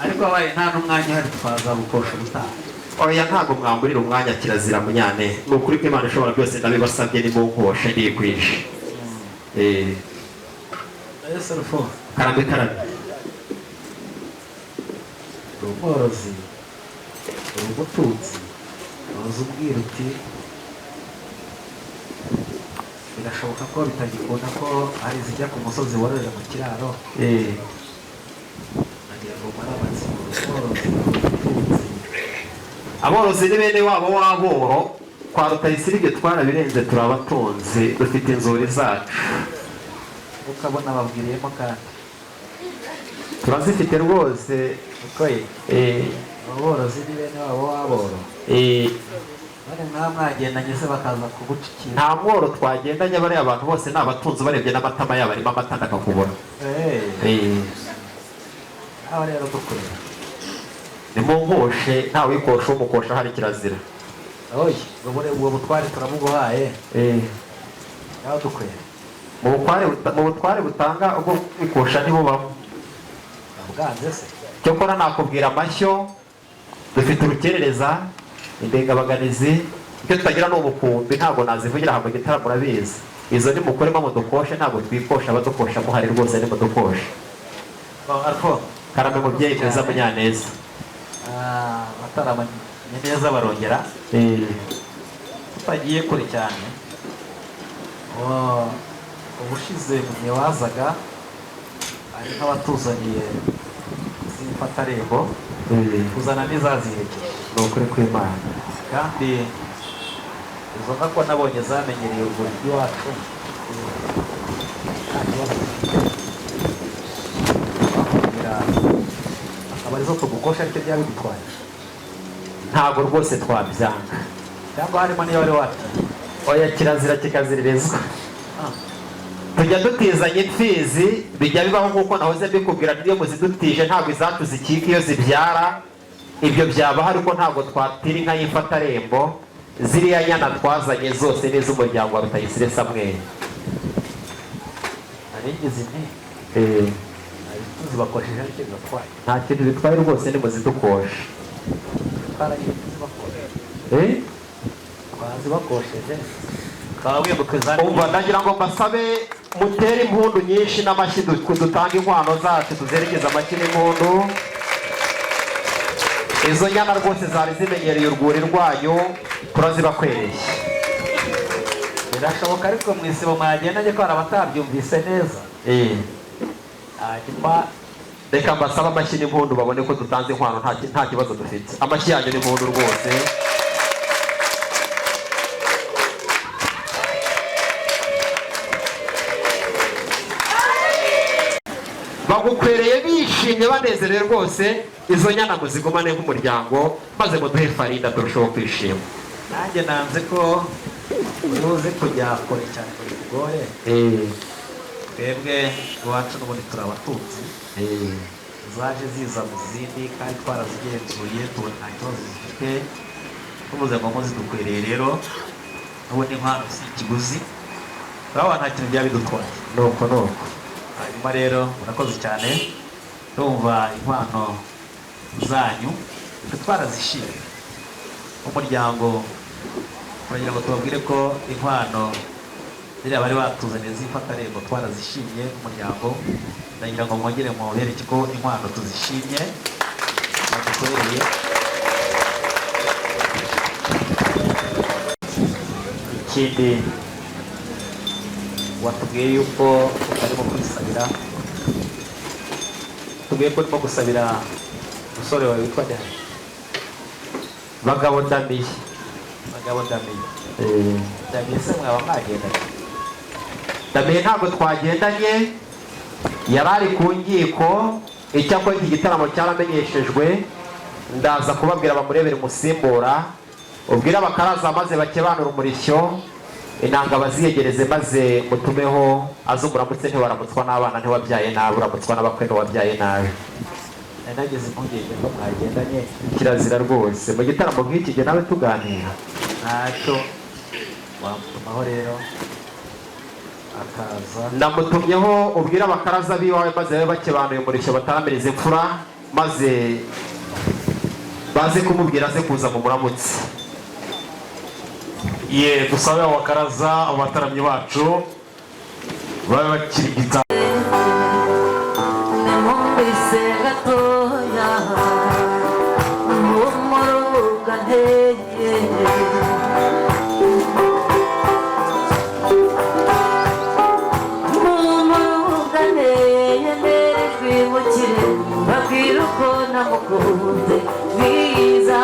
Ariko wabaye nta n'umwanya uhari, twazagukosha ubutaha. Oya, ntabwo mwamburira umwanya, kirazira. Munyane, ni ukuri kw'Imana ishobora byose, ndabibasabye, nimunkoshe, ndikwije. Ese rufo? Karame karame. Uri umworozi, uri umutunzi, waza ubwira uti birashoboka ko bitagikunda ko hari izijya ku musozi wororera mu kiraro. Nagira ngo umare amatsiko, uri umworozi, uri umutunzi. Aborozi ni bene wabo w'aboro kwa Rutayisire, ibyo twarabirenze, turabatunze, dufite inzuri zacu. Ukabona babwiriyemo kandi. Turazifite rwose. Uko ye? Aborozi ni bene wabo w'aboro. None mwaba mwagendanye se bakaza kugucikira? Nta mworo twagendanye, bariya abantu bose ni abatunzi, barebye n'amatama yabo arimo amata ndakakubona. Aba rero dukorera. Nimunkoshe, nta wikosha umukosha hari kirazira. Oya, ubwo butware turabuguhaye. Nawe dukorera. Mu butware butanga ubwo kwikosha ntibubamo. Bwanze se? Cyokora nakubwira amashyo dufite, urukerereza, indengabaganizi, icyo tutagira ni ubukumbi. Ntabwo nazivugira aha mu gitaramo, urabizi. Izo ni mukoremo mudukoshe, ntabwo twikosha abadukosha muhari rwose, ni mudukoshe. Ariko Karame mubyeyi mwiza Munyaneza. Bataramanye neza barongera. Tutagiye kure cyane, ubushize mu gihe wazaga hari nk'abatuzaniye z'imfatarembo, tuzana n'izaziherekeje. Ni ukuri kw'Imana. Kandi izo nka ko nabonye zamenyereye urwuri rw'iwacu, nta kibazo zifite, bakongera akaba arizo tugukosha, aricyo byaba bigutwaye? Ntabwo rwose twabyanga. Cyangwa harimo n'iyo wari watiye? Oya, kirazira kikaziririzwa. Tujya dutizanya imfizi, bijya bibaho nk'uko nahoze mbikubwira, niyo muzidutije ntabwo izacu zikika iyo zibyara, ibyo byabaho, ariko ntabwo twatira inka y'imfatarembo. Ziriya nyana twazanye zose ni iz'umuryango wa Rutayisire Samweli. Narigeze nti tuzibakosheje aricyo bibatwaye? Nta kintu bitwaye rwose, nimuzidukoshe. Twaragiye tuzibakosheje. Twazibakosheje. Umva, ndagira ngo mbasabe mutere impundu nyinshi n'amashyi, dutange inkwano zacu, tuzerekeze amashyi n'impundu. Izo nyana rwose zari zimenyereye urwuri rwanyu, turazibakwereye. Birashoboka, ariko mu isibo mwagendanye ko hari abatabyumvise neza. Hanyuma Reka mbasabe amashyi n'impundu, babone ko dutanze inkwano, nta kibazo dufite. Amashyi yanyu n'impundu rwose. Bagukwereye bishimye, banezerewe rwose. Izo nyana muzigumane nk'umuryango, maze muduhe farinda turusheho kwishima. Nanjye nanze ko uri buze kujya kure cyane ngo bikugore. Twebwe iwacu n'ubundi turi abatunzi. Zaje ziza mu zindi kandi twarazigenzuye, tubona nta kibazo zifite. Tuvuze ngo muzidukwereye rero, n'ubundi inkwano si ikiguzi, urabona nta kintu byaba bidutwaye. Nuko nuko. Hanyuma rero murakoze cyane, ndumva inkwano zanyu twe twarazishimye umuryango. Turagira ngo tubabwire ko inkwano ziriya bari batuzaniye z'imfatarembo twarazishimye umuryango. Ndagira ngo mwongere mubereke ko inkwano tuzishimye badukoreye. Ikindi, watubwiye yuko utarimo kwisabira. Tubwiye ko urimo gusabira umusore wawe witwa nde? Bagabo Damiye. Bagabo Damiye. Damiye se mwaba mwagendanye? Damiye ntabwo twagendanye, yari ari ku nkiko. Icyakora iki gitaramo cyaramenyeshejwe, ndaza kubabwira bamurebere umusimbura. Ubwire abakaraza maze bakebanure umurishyo, inanga baziyegereze, maze mutumeho aze umuramutse. Ntiwaramutswa n'abana ntiwabyaye nabi, uramutswa n'abakwe ntiwabyaye nabi. Nari nagize impungenge ko mwagendanye. Kirazira rwose mu gitaramo nk'iki gihe nawe tuganira. Ntacyo, wamutumaho rero akaza. Namutumyeho, ubwire abakaraza b'iwawe maze babe bakebanuye umurishyo, bataramiriza imfura, maze baze kumubwira aze kuza mu muramutse. Ye, dusabe abakaraza, abataramyi bacu babe bakirigita. Numvise gatoya umuruga ntege. Mumuruga nteye twibukire, babwire uko namukunze mwiza.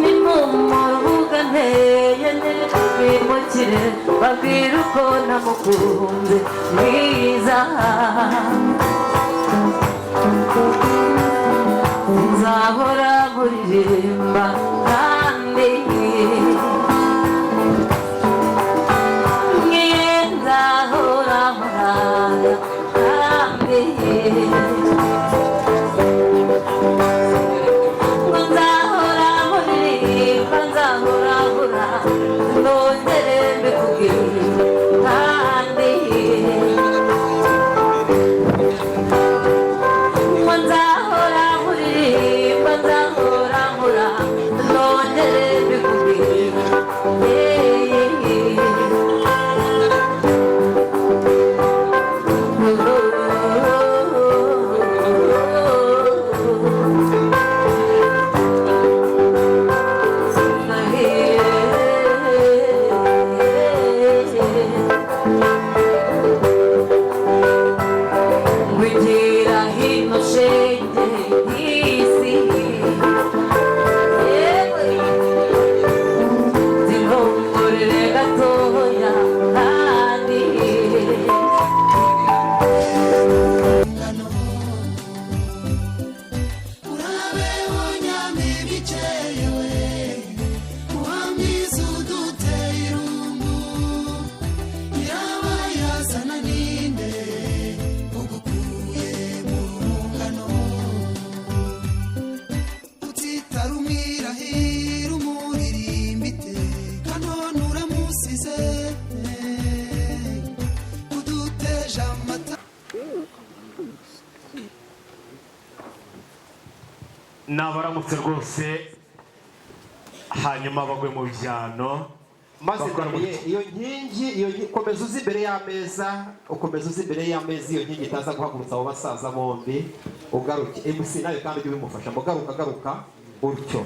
Ni mumuruga nteye twimukire, babwire uko namukunze mwiza. Nzahora nkuririmba kandi nzahora nkuranga kandi ngo nzahora nkuririmba, nzahora nkuranga, nongere mbikubwire kandi ngo nzahora nkuririmba, nzahora nkuranga, nongere mbikubwire. Wigira hino shenge y'isi, yewe zihongorere gatoya kandi. Urabeho nyamiga ikerewe, uwamwiza uduteye irungu, nyirabayazana ninde ugukuye mu rungano? Utitara umwirahira umuririmba iteka, none uramusize uduteje amata. Nabaramutse rwose, hanyuma bagwe mu byano. Maze Bakora Damiye, iyo nkingi iyo komeza uzi imbere y'ameza, ukomeza uzi imbere y'ameza, iyo nkingi itaza guhagurutsa abo basaza bombi. Ugaruke MC nawe kandi ujye ubimufasha, mugaruka garuka utyo.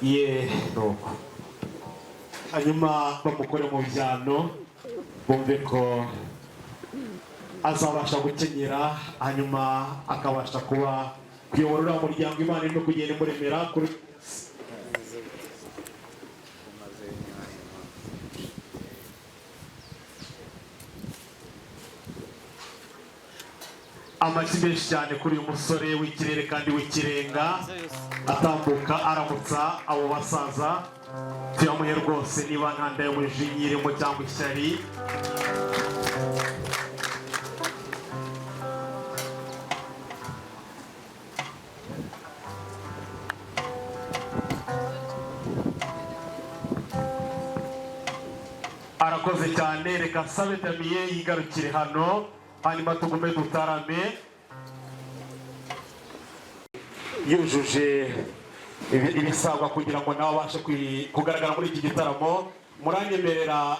Ye. Nuko. Hanyuma bamukore mu byano, bumve ko azabasha gukenyera, hanyuma akabasha kuba kuyobora uriya muryango Imana irimo kugenda imuremera kuri. Amashyi menshi cyane kuri uyu musore w'ikirere kandi w'ikirenga, atambuka aramutsa abo basaza. Tuyamuhe rwose niba nta nda y'umujinya irimo cyangwa ishyari. Arakoze cyane. Reka nsabe Damiye yigarukire hano, hanyuma tugume dutarame. Yujuje ibisabwa kugira ngo nawe abashe kugaragara muri iki gitaramo. Muranyemerera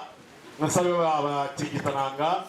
nsabe abakirigitananga.